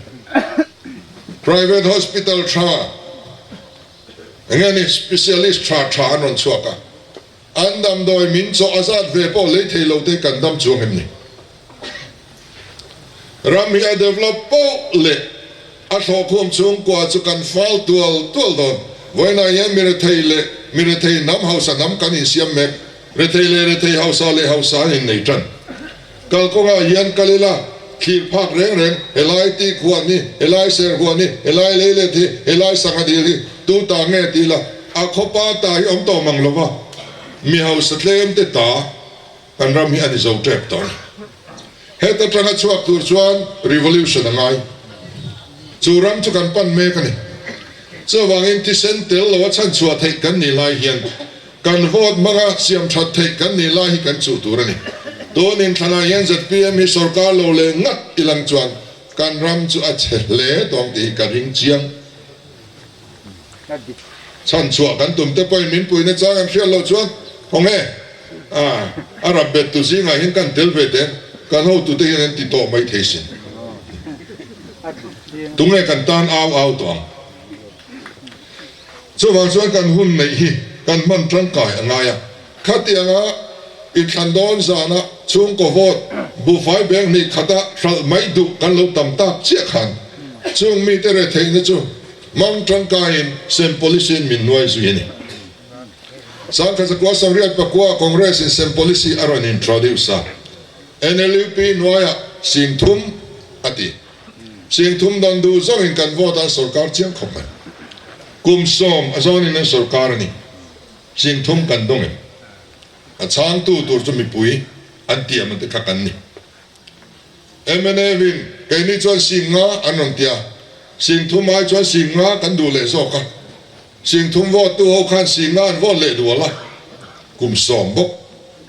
Private hospital tha enge ni specialist tha tha an rawn chhuak a. An damdawi min chaw a zat ve pawh lei thei lo te kan dam chuang em ni? Ram hi a develop poh leh a thlawhkhum chhungkua chu kan fal tual tual dawn. Vawiinah hian mi rethei leh mi rethei hnam hausa hnam kan insiam mek. Rethei leh rethei hausa leh hausa an innei tan. Kalkawngah hian kal ila thlir phak reng reng, helai tik huan hi, helai ser huan hi, helai leilet hi, helai sangha dil hi tu ta nge ti ila a khawpa ta hi awm tawh mang lova, mi hausa tlem te ta kan ram hi a ni zo tep tawh a ni. Heta tanga chhuak tur chuan revolution a ngai. Chu ram chu kan pan mek a ni. Chuvangin thisen tel lo a chhanchhuah theih kan nih lai hian Kan vote hmanga siam that theih kan nih lai hi kan chuh tur a ni. Tun inthlanah hian zpm hi sorkar lo leh ngat ilang chuan kan ram chu a chhe hle tawng tih hi ka ring chiang. Chhan chhuah kan tum te pawhin min puihna chang an hriat loh chuan khaw nge a rap bet tu zingah hian kan tel ve teh kan hotute hian an ti tawh mai thei sin. Tunge kan tan au au tawh ang? Chuvang chuan kan hun neih hi kan hman tangkai a ngai a. Khatianga inthlan dawn zana chhungkaw vote buhfai beng hnih khata hralh mai duh kan lo tam tak chiah khan chung mite retheihna chu hmang tangkaiin sem policy in min nuai zui a ni. Sangkhatzakua Sawriat pakua Congress in sem policy a rawn introduce a, NLUP hnuaiah singthum a ti. Singthum dan duh zawngin kan vote a sorkar chiang khawp mai. Kum sawm a zawnin an sorkar a ni. Singthum kan dawng em? A chhangtu tur chu mipui an tiam a te kha kan ni. Mnf in keini chuan sing nga an rawn ti a, singthum ai chuan sing nga kan duh leh zawk a. Singthum vote tu ho khan sing nga an vote leh dual a, kum sawm bawk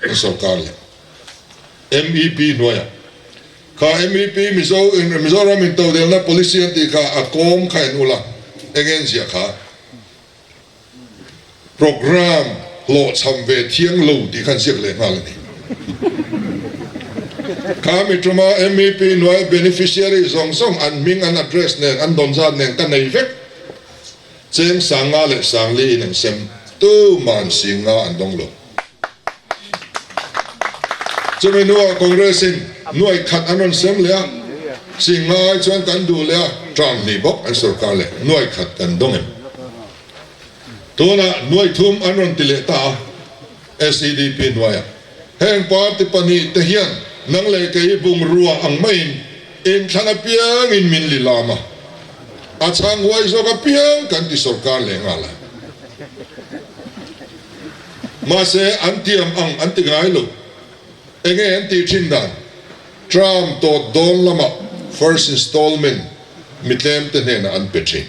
an sorkar leh. MEP hnuaiah kha MEP Mizo Mizoram intodelna policy an tih kha a kawm kha en ula eng en ziah kha program hlawhchham ve thiang lo tih khan ziak leh nghal a ni. Kha mi tuma MEP hnuai beneficiary zawng zawng an hming an address nen an dawn zat nen ka nei vek. Cheng Sanga leh Sangli in an sem tuman Singa an dawng lo. Chumi hnuah Congress in nuai khat an rawn sem leh a, Singa ai chuan kan duh leh a, term hnih bawk an sorkar leh nuai khat kan dawng em. Tunah nuai thum an rawn ti leh ta a, SEDP hnuaiah. Heng party pahnih te hian nang leh kei bungrua ang maiin inthlan apiangin min li lam a, a chhang huai zawk apiang kan ti sorkar leh nghal a. Mahse an tiam ang an ti ngai lo. Enge an tih thin dan? Term tawt dawn lamah first installment mitlem te hnenah an pe thin.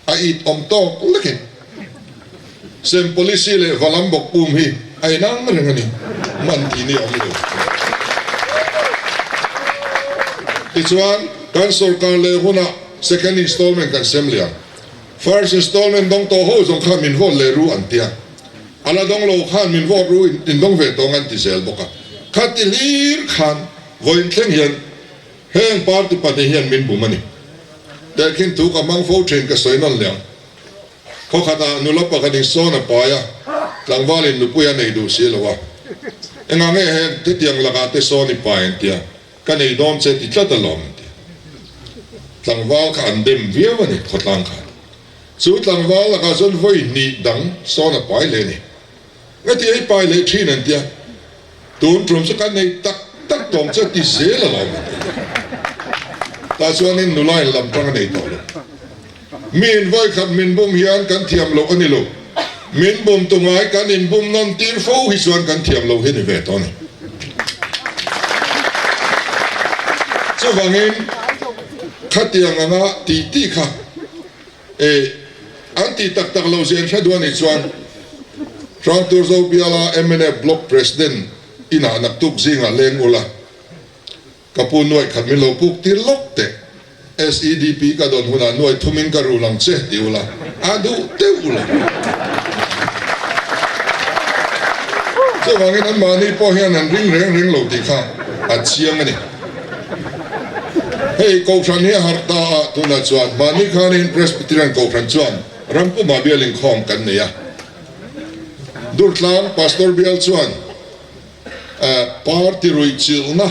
A it awm tawk lekin sem policy leh valam bawk pum hi a inang reng a ni, man tih ni a awm lo. Tichuan, kan sorkar leh hunah second installment kan sem leh ang. First installment dawng tawh ho zawng khan min vote leh ru an tia, a la dawng lo khan min vote ru in dawng ve tawng an ti zel bawk a. Khati hlir khan vawiin thleng hian Heng party pahnih hian min bum a ni. Tehkhin thu ka hmang fo thin ka sawi nawn leh ang. Khaw khatah nula pakhat in sawn a pai a, tlangval in nupui a nei duh si lo a. Engah nge heng hetiang lakah te sawn i pai an tia, ka nei dawn che ti tlat alawm an ti. Tlangval kha an dem viau a ni khawtlang khan. Chu tlangval lakah chuan vawi hnih dang sawn a pai leh a ni. Ngati ei pai leh thin an tia, tun tum chu kan nei tak tak tawng chu a ti zel a lo an ti. Tah chuanin nula in lam tang a nei tawh lo. Mi in vawikhat min bum hian kan thiam loh a ni lo, min bum tu ngai kan in bum nawn tir fo hi chuan kan thiam loh hi ni ve tawh a ni. Chuvangin khatiang anga tih tih kha E, an tih tak tak lo zen hre duh a nih chuan Hrangturzo biala mnf Block President inah naktuk zingah leng ula, ka pu nuaih khat min lo puk tir lawk teh, SEDP ka dawn hunah nuaih thumin ka rul ang che ti ula, a duh deuh ula. Chuvangin anmahni pawh hian an ring reng reng lo tih kha a chiang a ni. Hei Kohhran hi a harh ta a, tunah chuan mahni khanin Presbyterian Kohhran chuan rampumah bial inkhawm kan nei a. Durtlang Pastor bial chuan party ruihchilhna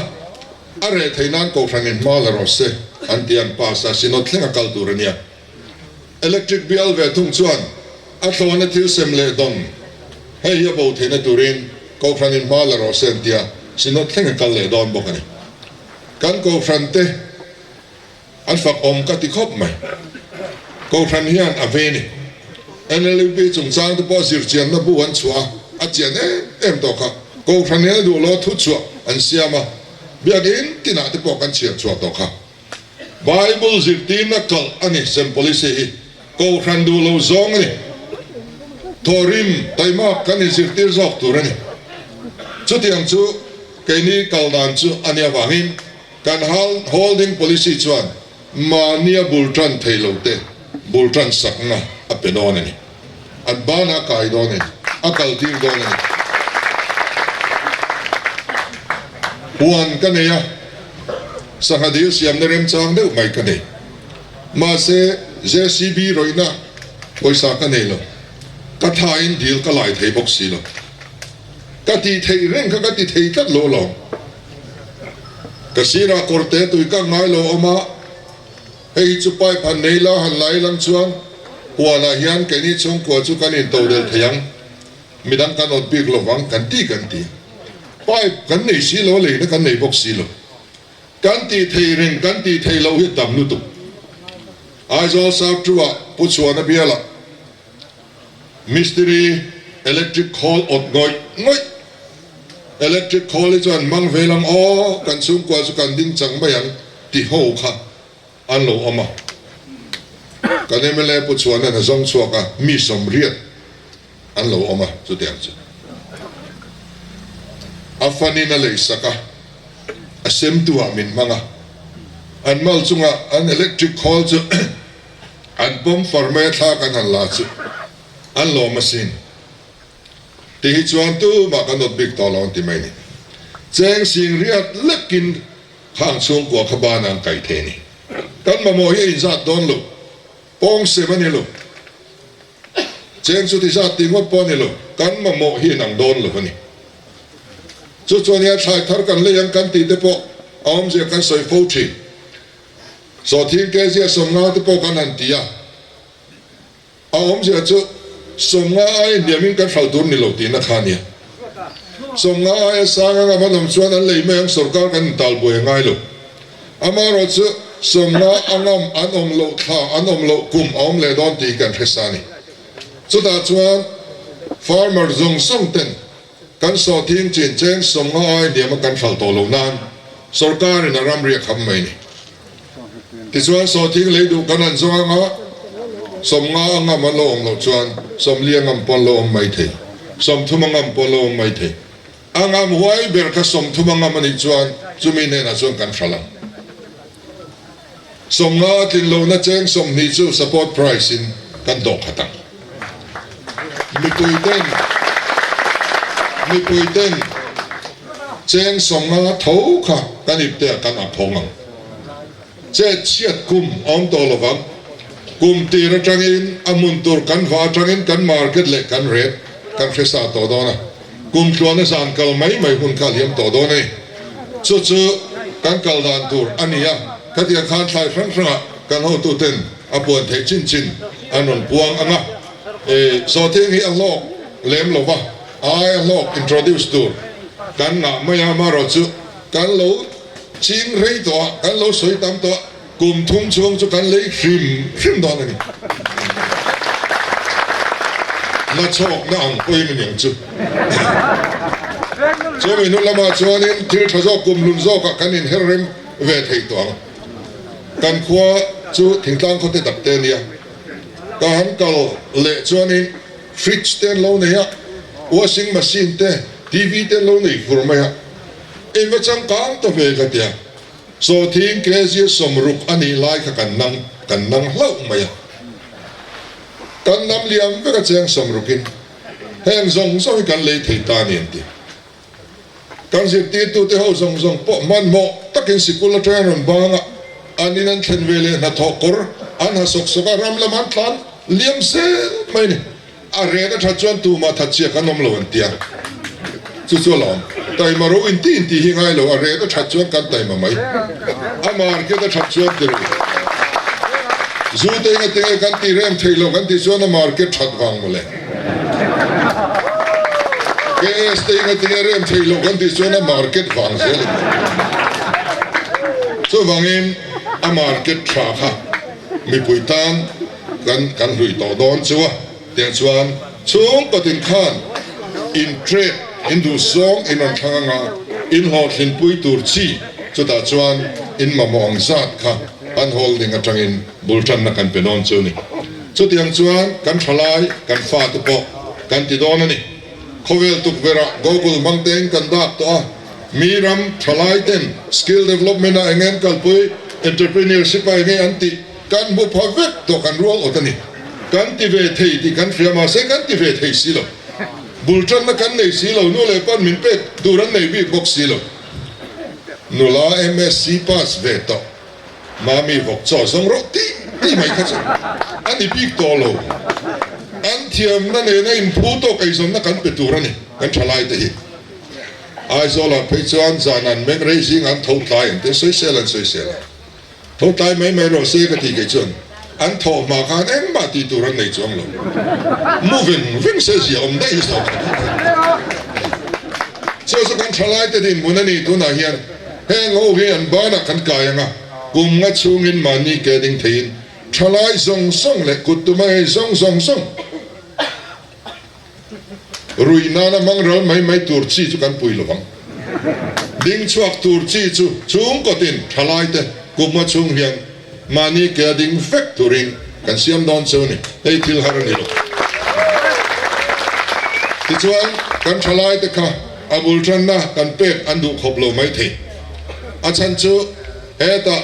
a reh theih nan Kohhranin hma la rawh se an ti a, an pass a, Synod thleng a kal tur a nia. Electric bial ve thung chuan a thlawna thil sem leh dawn hei hi a bo theihna turin Kohhranin hma la rawh se an ti a, Synod thleng a kal leh dawn bawk a ni. Kan Kohhran te an fak awm ka ti khawp mai. Kohhran hian a ve ni. NLUP chungchang te pawh zirchianna bu an chhuah a, a chian em em tawh kha. Kohhran hian a duh lo thu chhuah an siam a, biakinn tinah te pawh kan chhiar chhuah tawh kha. Bible zirtirna kalh a ni, sem policy hi Kohhran duh lo zawng a ni. Thawhrim taimak kan inzirtir zawk tur a ni. Chutiang chu keini kal dan chu a nih avangin kan holding policy chuan mahnia bul tan thei lo te bul tan sakna a pe dawn a ni. An banah a kai dawn a ni, a kaltir dawn a ni. Huan ka nei a, sangha dil siamna remchang deuh mai ka nei. Mahse, JCB rawihna pawisa ka nei lo. Ka thain dil ka lai thei bawk si lo. Ka tih theih reng kha ka ti thei tlat lo alawm. Ka sirah kawrte tui ka ngai lo awm a, hei hi chu pipe han nei la han lai lang chuan huanah hian keini chhungkua chu kan intodel thei ang. Midang kan awt bik lovang kan ti kan ti. Pipe kan nei si lo a leina kan nei bawk si lo. Kan tih thei reng kan tih thei loh hi tam lutuk. Aizawl Sartu-ah Pu Chhuana bialah Mistiri electric khawl awt ngawih ngawih. Electric khawl hi chuan mang ve lang aw kan chhungkua chu kan ding chang mai ang ti ho kha an lo awm a. Kan mla Pu Chhuana'n a zawng chhuak a, mi 80 an lo awm a, chutiang chu a fanin a leisak a, a semtuah min hmang a, an mal chunga an electric khawl chu an pawm far mai a thla kan han la chu an lawm asin. Ti hi chuan tumah kan awt bik tawh lo an ti mai a ni. Cheng sing riat lekin khang chhungkua kha ban an kai thei a ni. Kan mamawh hi a inzat dawn lo, pawng sem a ni lo. Cheng chu ti zat tih ngawt pawh a ni lo, kan mamawh hi inang dawn lo a ni. Chu chuan hian thlai thar kan lei ang kan tih te pawh a awmzia kan sawi fo thin. Sawhthing kg 50 te pawh kan han ti a, a awmzia chu 50 aia hniamin kan hralh tur ni lo tihna kha a nia. 50 aia sang anga man awm chuan an lei mai ang sorkar kan intalbuai a ngai lo. Amaherawhchu 50 a ngam an awm loh thla an awm loh kum a awm leh dawn tih kan hre sa a ni. Chutah chuan farmer zawng zawng ten kan sawhthing chin cheng 50 ai hniam a kan hralh tawh loh nan sorkar in a ram riak ham mai a ni. Tichuan sawhthing lei duh kan han zawng anga 50 a ngam an lo awm loh chuan 40 a ngam pawh an lo awm mai thei, 30 a ngam pawh an lo awm mai thei. A ngam huai ber kha 30 a ngam a nih chuan chumi hnenah chuan kan hralh ang. 50 a tlin lohna cheng 20 chu support price in kan dawh khat ang. Mipui ten mipui ten cheng 50 tho kha kan ipte ah kan ap hawng ang. Chet chhiat kum a awm tawh lovang. Kum tir atangin a hmun tur kan va atangin kan market leh kan rate kan hre sa tawh dawn a. Kum tluana zan kal mai mai hun kha a liam tawh dawn a ni. Chu chu kan kal dan tur a ni a, khatiang khan thlai hrang hrangah kan hotuten a puan theih chin chin an rawn puang ang a. Sawhthing hi a hlawk lem lo va, a aia hlawk introduce tur kan ngah mai a, amaherawhchu kan lo ching rei tawh a, kan lo sawi tam tawh a, Kum thum chhung chu kan lei hrim hrim dawn a ni. Na chhawkna ang pawhin a ni ang chu. Chumi hnu lamah chuanin thil tha zawk kum hlun zawkah kan inher rem ve thei tawh ang. Kan khua chu thingtlang khawte tak te a nia. Ka han kal leh chuanin fridge te an lo nei a, washing machine te, TV te an lo nei fur mai a. Engva changkang ta ve ka tia. Sawhthing kg 60 a nih lai kha kan nang kan nang hlauh mai a. Kan nam liam vek a cheng 60in heng zawng zawng hi kan lei thei ta a ni an ti. Kan zirtirtute ho zawng zawng pawh hmanhmawh takin sikul atang an rawn bang a, an in an thlen ve leh hnathawh kawr an ha sawk sawk a, ram lam an tlan liam zel mai a ni. A ren a that chuan tumah that chiah kan awm lo an tia. Chu chu a lawm. Taima ro inti inti hi ngai lo, a ren a that chuan kan taima mai. A market a that chuan ti rih. Zu te enga tinge kan ti rem thei lo kan tih chuan a market that vang mawle. KS te enga tinge rem thei lo kan tih chuan a market vang zel a ni. Chuvangin a market tha kha mipui tan Kan kan hlui tawh dawn chu a, tiang chuan chhungkaw tin khan in trade in duh zawng in rawn thlang anga in hlawhtlinpui tur chi chutah chuan in mamawh ang zat kha an holding atangin bul tanna kan pe dawn chu a ni. Chutiang chuan kan thalai kan fate pawh kan ti dawn a ni. Khawvel tukverh ah Google hmang tein kan dak tawh a, mi ram thalai ten skill development ah enge an kalpui, entrepreneurship ah enge an tih, Kan hmu pha vek tawh kan rual awt a ni. Kan ti ve thei tih kan hria mahse kan ti ve thei si lo. Bul tanna kan nei si lo, nu leh pan min pek tur an nei bik bawk si lo. Nula MSc pass ve tawh, Mami vawk chaw zawng rawh tih. tih mai kha chu a ni bik tawh lo. An thiamna nena inphu tawk eizawnna kan pe tur a ni kan thalaite hi. Aizawlah phei chuan zan an meng rei zing an tho tlai ang te sawisel an sawisel a. Tho tlai mai mai rawh se ka ti kei chuan an thawh hma khan engmah tih tur an nei chuang lo. Mu veng veng se zia awm daih zawk a ni. Chu chu kan thalai te dinhmun a ni tunah hian heng ho hi an banah kan kai ang a, kum nga chhungin mahni ke ding theiin thalai zawng zawng leh kut tuma hei zawng zawng zawng Rui nana hmang ral mai mai tur chi chu kan pui lo vang. Ding chhuak tur chi chu chhungkawtin thalaite kumma chhung hian mahni ke a ding vek turin kan siam dawn cheu a ni. Hei thil har a ni lo. Tichuan, kan thalaite kha a bul tanna kan pek an duh khawp lo mai thei. A chhan chu hetah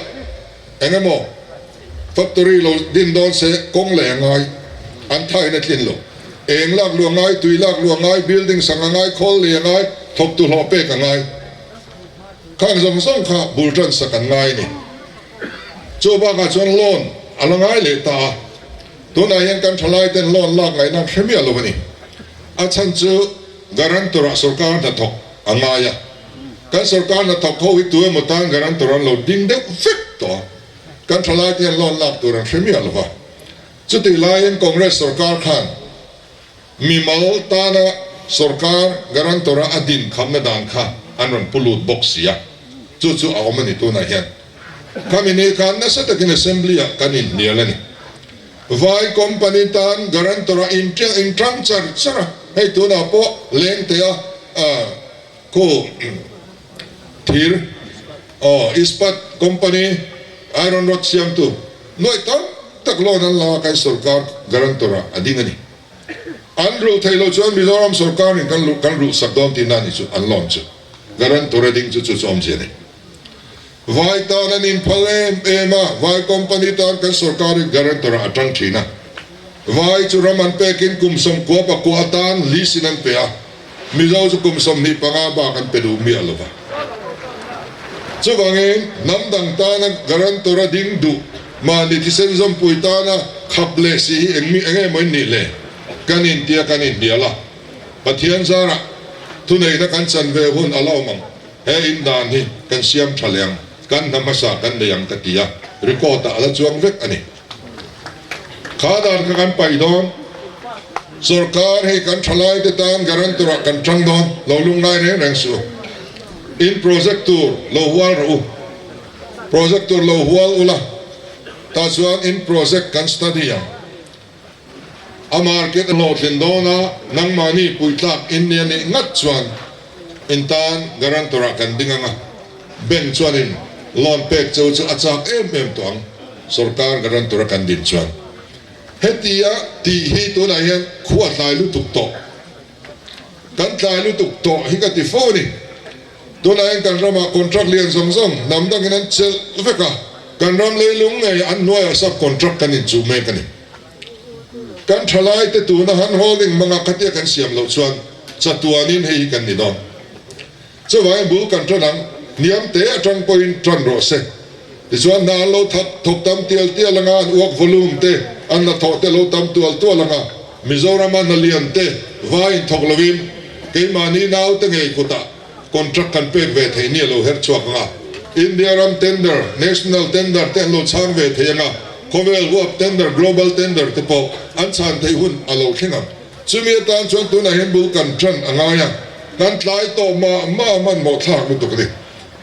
eng emaw Factory lo din dawn se kawng leh a ngai, an thain a tlin lo. Eng lak luh a ngai, tui lak luh a ngai, building sang a ngai, khawl lei a ngai, thawktu hlawh pek a ngai. Khang zawng zawng kha bul tan sak an ngai a ni. Chu bakah chuan loan a la ngai leh ta a, tunah hian kan thalai ten loan lak ngaihna an hre miah lo a ni. A chhan chu guarantor ah sorkar hnathawk a ngai a, kan sorkar hnathawk ho hi tu emaw tan guarantor an lo ding deuh vek tawh a. Kan thalai te hian loan lak tur an hre miah lo va. Chutih laiin Congress sorkar khan mimal tana sorkar guarantor a a din khamna dan kha an rawn pu lut bawk si a, chu chu a awm a ni tunah hian. Khami ni khan nasa takin Assembly ah kan inhnial a ni. Vai company tan guarantor a inṭang char char a, hei tunah pawh Lengtea khu thir aw Ispat company iron rod siamtu nuaih tam tak loan an la a kan sorkar guarantor ah a ding a ni. An rulh theih loh chuan Mizoram sorkar in kan kan rulh sak dawn tihna a ni chu an loan chu guarantor a ding chu chu chu awmzia a ni. Vai tan an inphal em em a, vai company tan kan sorkar in guarantor ah a tang thin a. Vai chu ram an pekin kum 90 pakua atan lease in an pe a. Mizo chu kum 25 bak an pe duh miah lo va. Chuvangin, hnam dang tana guarantor a ding duh mahni thisen zawmpui tana khap leh si hi eng eng emaw in nih le? Kan intia kan inhnial a. Pathian zarah thuneihna kan chan ve hun a la awm ang. He in dan hi kan siam tha leh ang, kan hna hmasa kan nei ang ka ti a, record ah a la chuang vek a ni. Kha dan kha kan paih dawn. Sorkar hei kan thalai te tan guarantor ah kan tang dawn, lo lungngai reng reng suh u. In project tur lo hual rawh u. Project tur lo hual ula, tah chuan in project kan study ang. A market a hlawhtlin dawn a, nangmahni puitlak in ni a nih ngat chuan in tan guarantor ah kan ding ang a, bank chuanin loan pek cheu chu a chak em em tawh ang, sorkar guarantor a kan din chuan. Hetia tih hi tunah hian khua tlai lutuk tawh, kan tlai lutuk tawh hi ka ti fo a ni. Tunah hian kan ramah contract lian zawng zawng hnam dangin an chelh vek a, kan ram leilung ngei an hnuaiah sub contract kan inchuh mek a ni. Kan thalaite tuna han holding hmanga khatia kan siam loh chuan chatuanin hei hi kan ni dawn. Chuvangin bul kan tan ang, hniam te atang pawhin tan rawh se. Tichuan hna an lo thak thawk tam tial tial anga an uak volume te, an hnathawh te lo tam tual tual anga Mizorama hna lian te vaiin thawk lovin keimahni naute ngei kutah contract kan pek ve theih ni a lo her chhuak anga India ram tender, national tender te an lo chhang ve thei anga khawvel huap tender, global tender te pawh an chhan theih hun a lo thleng ang. Chumi atan chuan tunah hian bul kan tan a ngai a, kan tlai tawh mah mah a hmanhmawh thlak lutuk a ni.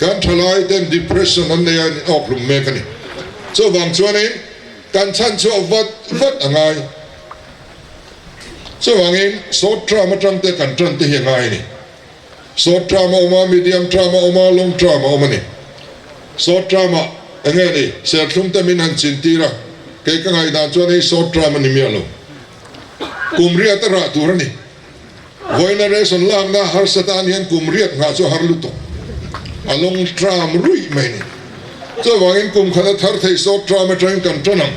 Kan thalai ten depression an nei a ni awk hlum mek a ni. Chuvang chuanin kan chhan chhuah vat vat a ngai. Chuvangin short term atang te kan tan te hi a ngai a ni. Short term a awm a, medium term a awm a, long term a awm a ni. Short term ah eng nge ni serthlum te min han chin tir a, kei ka ngaihdan chuan hei short term a ni miah lo. Kum riat a rah tur a ni. Vawiina ration lakna harsa tan hian kum riat nghah chu a har lutuk. A long tram ruih mai ni. Chuvangin kum khat a thar thei short tram atangin kan tan ang.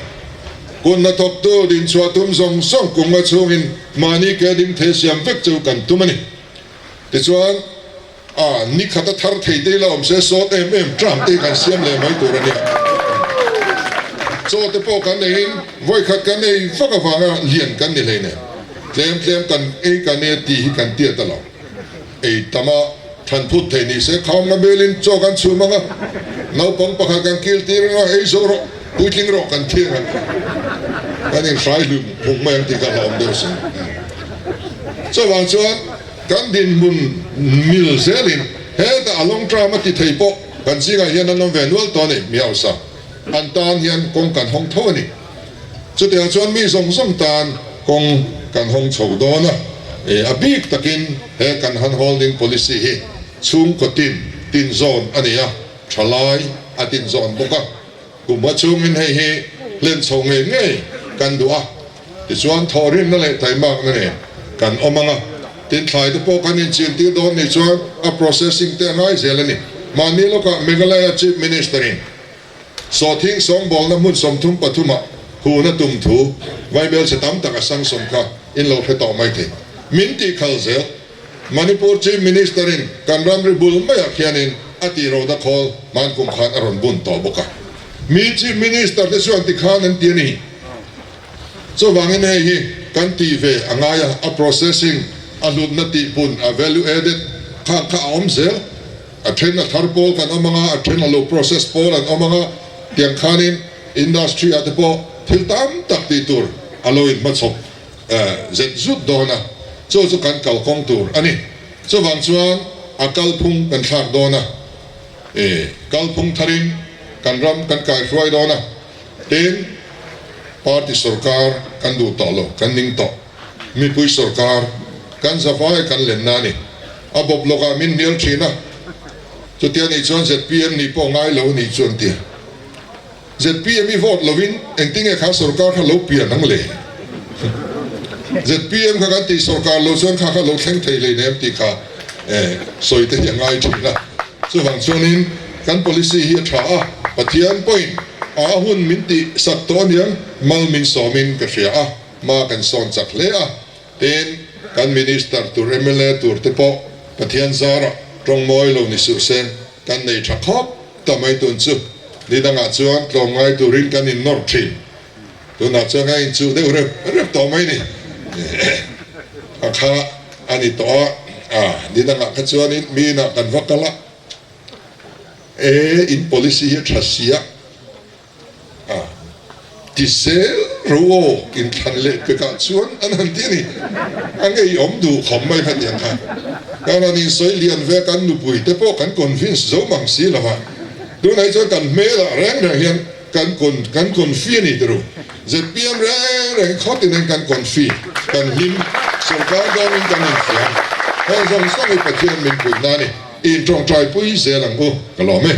Kun hnathawktu dinchhuah tum zawng zawng kum nga chhungin mahni ke ding thei siam vek chu kan tum a ni. Tichuan, a ni khat a thar thei te ila awm se short em em tram te hi kan siam leh mai tur a nia. Chaw te pawh kan eiin vawikhat kan ei vak avanga lian kan ni hleinem. Tlem tlem kan ei kan e tih hi kan tiat a lo. Ei tam a than phut thei ni se kham nga melin chaw kan chhum ang a, naupang pakhat kan kil tir ang a, ei zo rawh, puitling rawh kan thiang ang. Kan inhrai hlum phung mai ang tih kha hlauhawm deuh sin. Chuvang chuan kan dinhmun mil zelin hetah a long term a ti thei pawh kan zingah hian an awm ve nual tawh a ni, mi hausa an tan hian kawng kan hawng tho a ni. Chutiang chuan mi zawng zawng tan kawng kan hawng chho dawn a, a bik takin he kan han holding policy hi chhungkaw tin tin zawn a ni a, thalai a tin zawn bawk a, kum hma chhungin hei hi hlen chho ngei ngei kan duh a, tichuan thawhrimna leh taimakna nen kan awm ang a, tin thlai te pawh kan inchintir dawn nih chuan a processing te a ngai zel a ni. Mahni lawkah Meghalaya Chief Minister in Sawhthing sawngbawlna hmun 33 ah hun a tum thu vaibel chhe tam tak a sanction kha in lo hre tawh mai thei. Min tih khal zel. Manipur Chief Minister in kan ramri bul maiah khianin a tih roda khawl hman kum khan a rawn bun tawh bawk a. Mi Chief Minister te chuan tikhan an ti a ni. Chuvangin hei hi kan tih ve a ngai a, a processing, a hlutna tih bun, a value added khang kha a awm zel. A then a thar pawl kan awm anga, a then a lo process pawl an awm anga, tiang khanin industry ah te pawh thil tam tak tih tur a lo inhmachhawp zet zut dawn a, chu chu kan kalkawng tur a ni. Chuvang chuan a kalphung kan thlak dawn a, kalphung tharin kan ram kan kaihruai dawn a, tin party sorkar kan duh tawh lo, kan ning tawh. Mipui sorkar kan zavai kan lenna a ni. A bawp lawkah min hnial thin a, chutia nih chuan zpm nih pawh ngai lo nih chu an ti. Zpm i vote lovin engtinge kha sorkar kha lo pian ang le? Zpm kha kan tih sorkar lo chuan kha kha lo thleng thei hleinem tih kha sawi te hi a ngai thin a. Chuvang chuanin kan policy hi a tha a, Pathian pawhin a hun min tih sak tawh aniang mal min sawmin ka hria a. Hma kan sawn chak hle a, tin kan Minister tur mla tur te pawh Pathian zarah tawng mawi lo ni suh se kan nei tha khawp ta mai tun chu ni dangah chuan tlawmngai turin kan in nawr thin. Tunah chuan a inchuh deuh rep rep tawh mai ni. A kha a ni tawh a, ni dangah kha chuanin mi inah kan va kal a, e in policy hi a tha sia, A ti zel ro aw, inthlan leh pekah chuan an han ti a ni. A ngeiawm duh khawp mai kha tiang khan. Kan han insawi lian ve a, kan nupui te pawh kan convince zo mang si lo va. Tunah hi chuan kan hmelah reng reng hian kan con kan confi a ni ti ru. Zpm reng reng khawt in kan confi, kan hlim, sorkar dawngin kan infiam. Heng zawng zawng hi Pathian min puihna a ni. I intawngtai pui zel ang u, ka lawm e.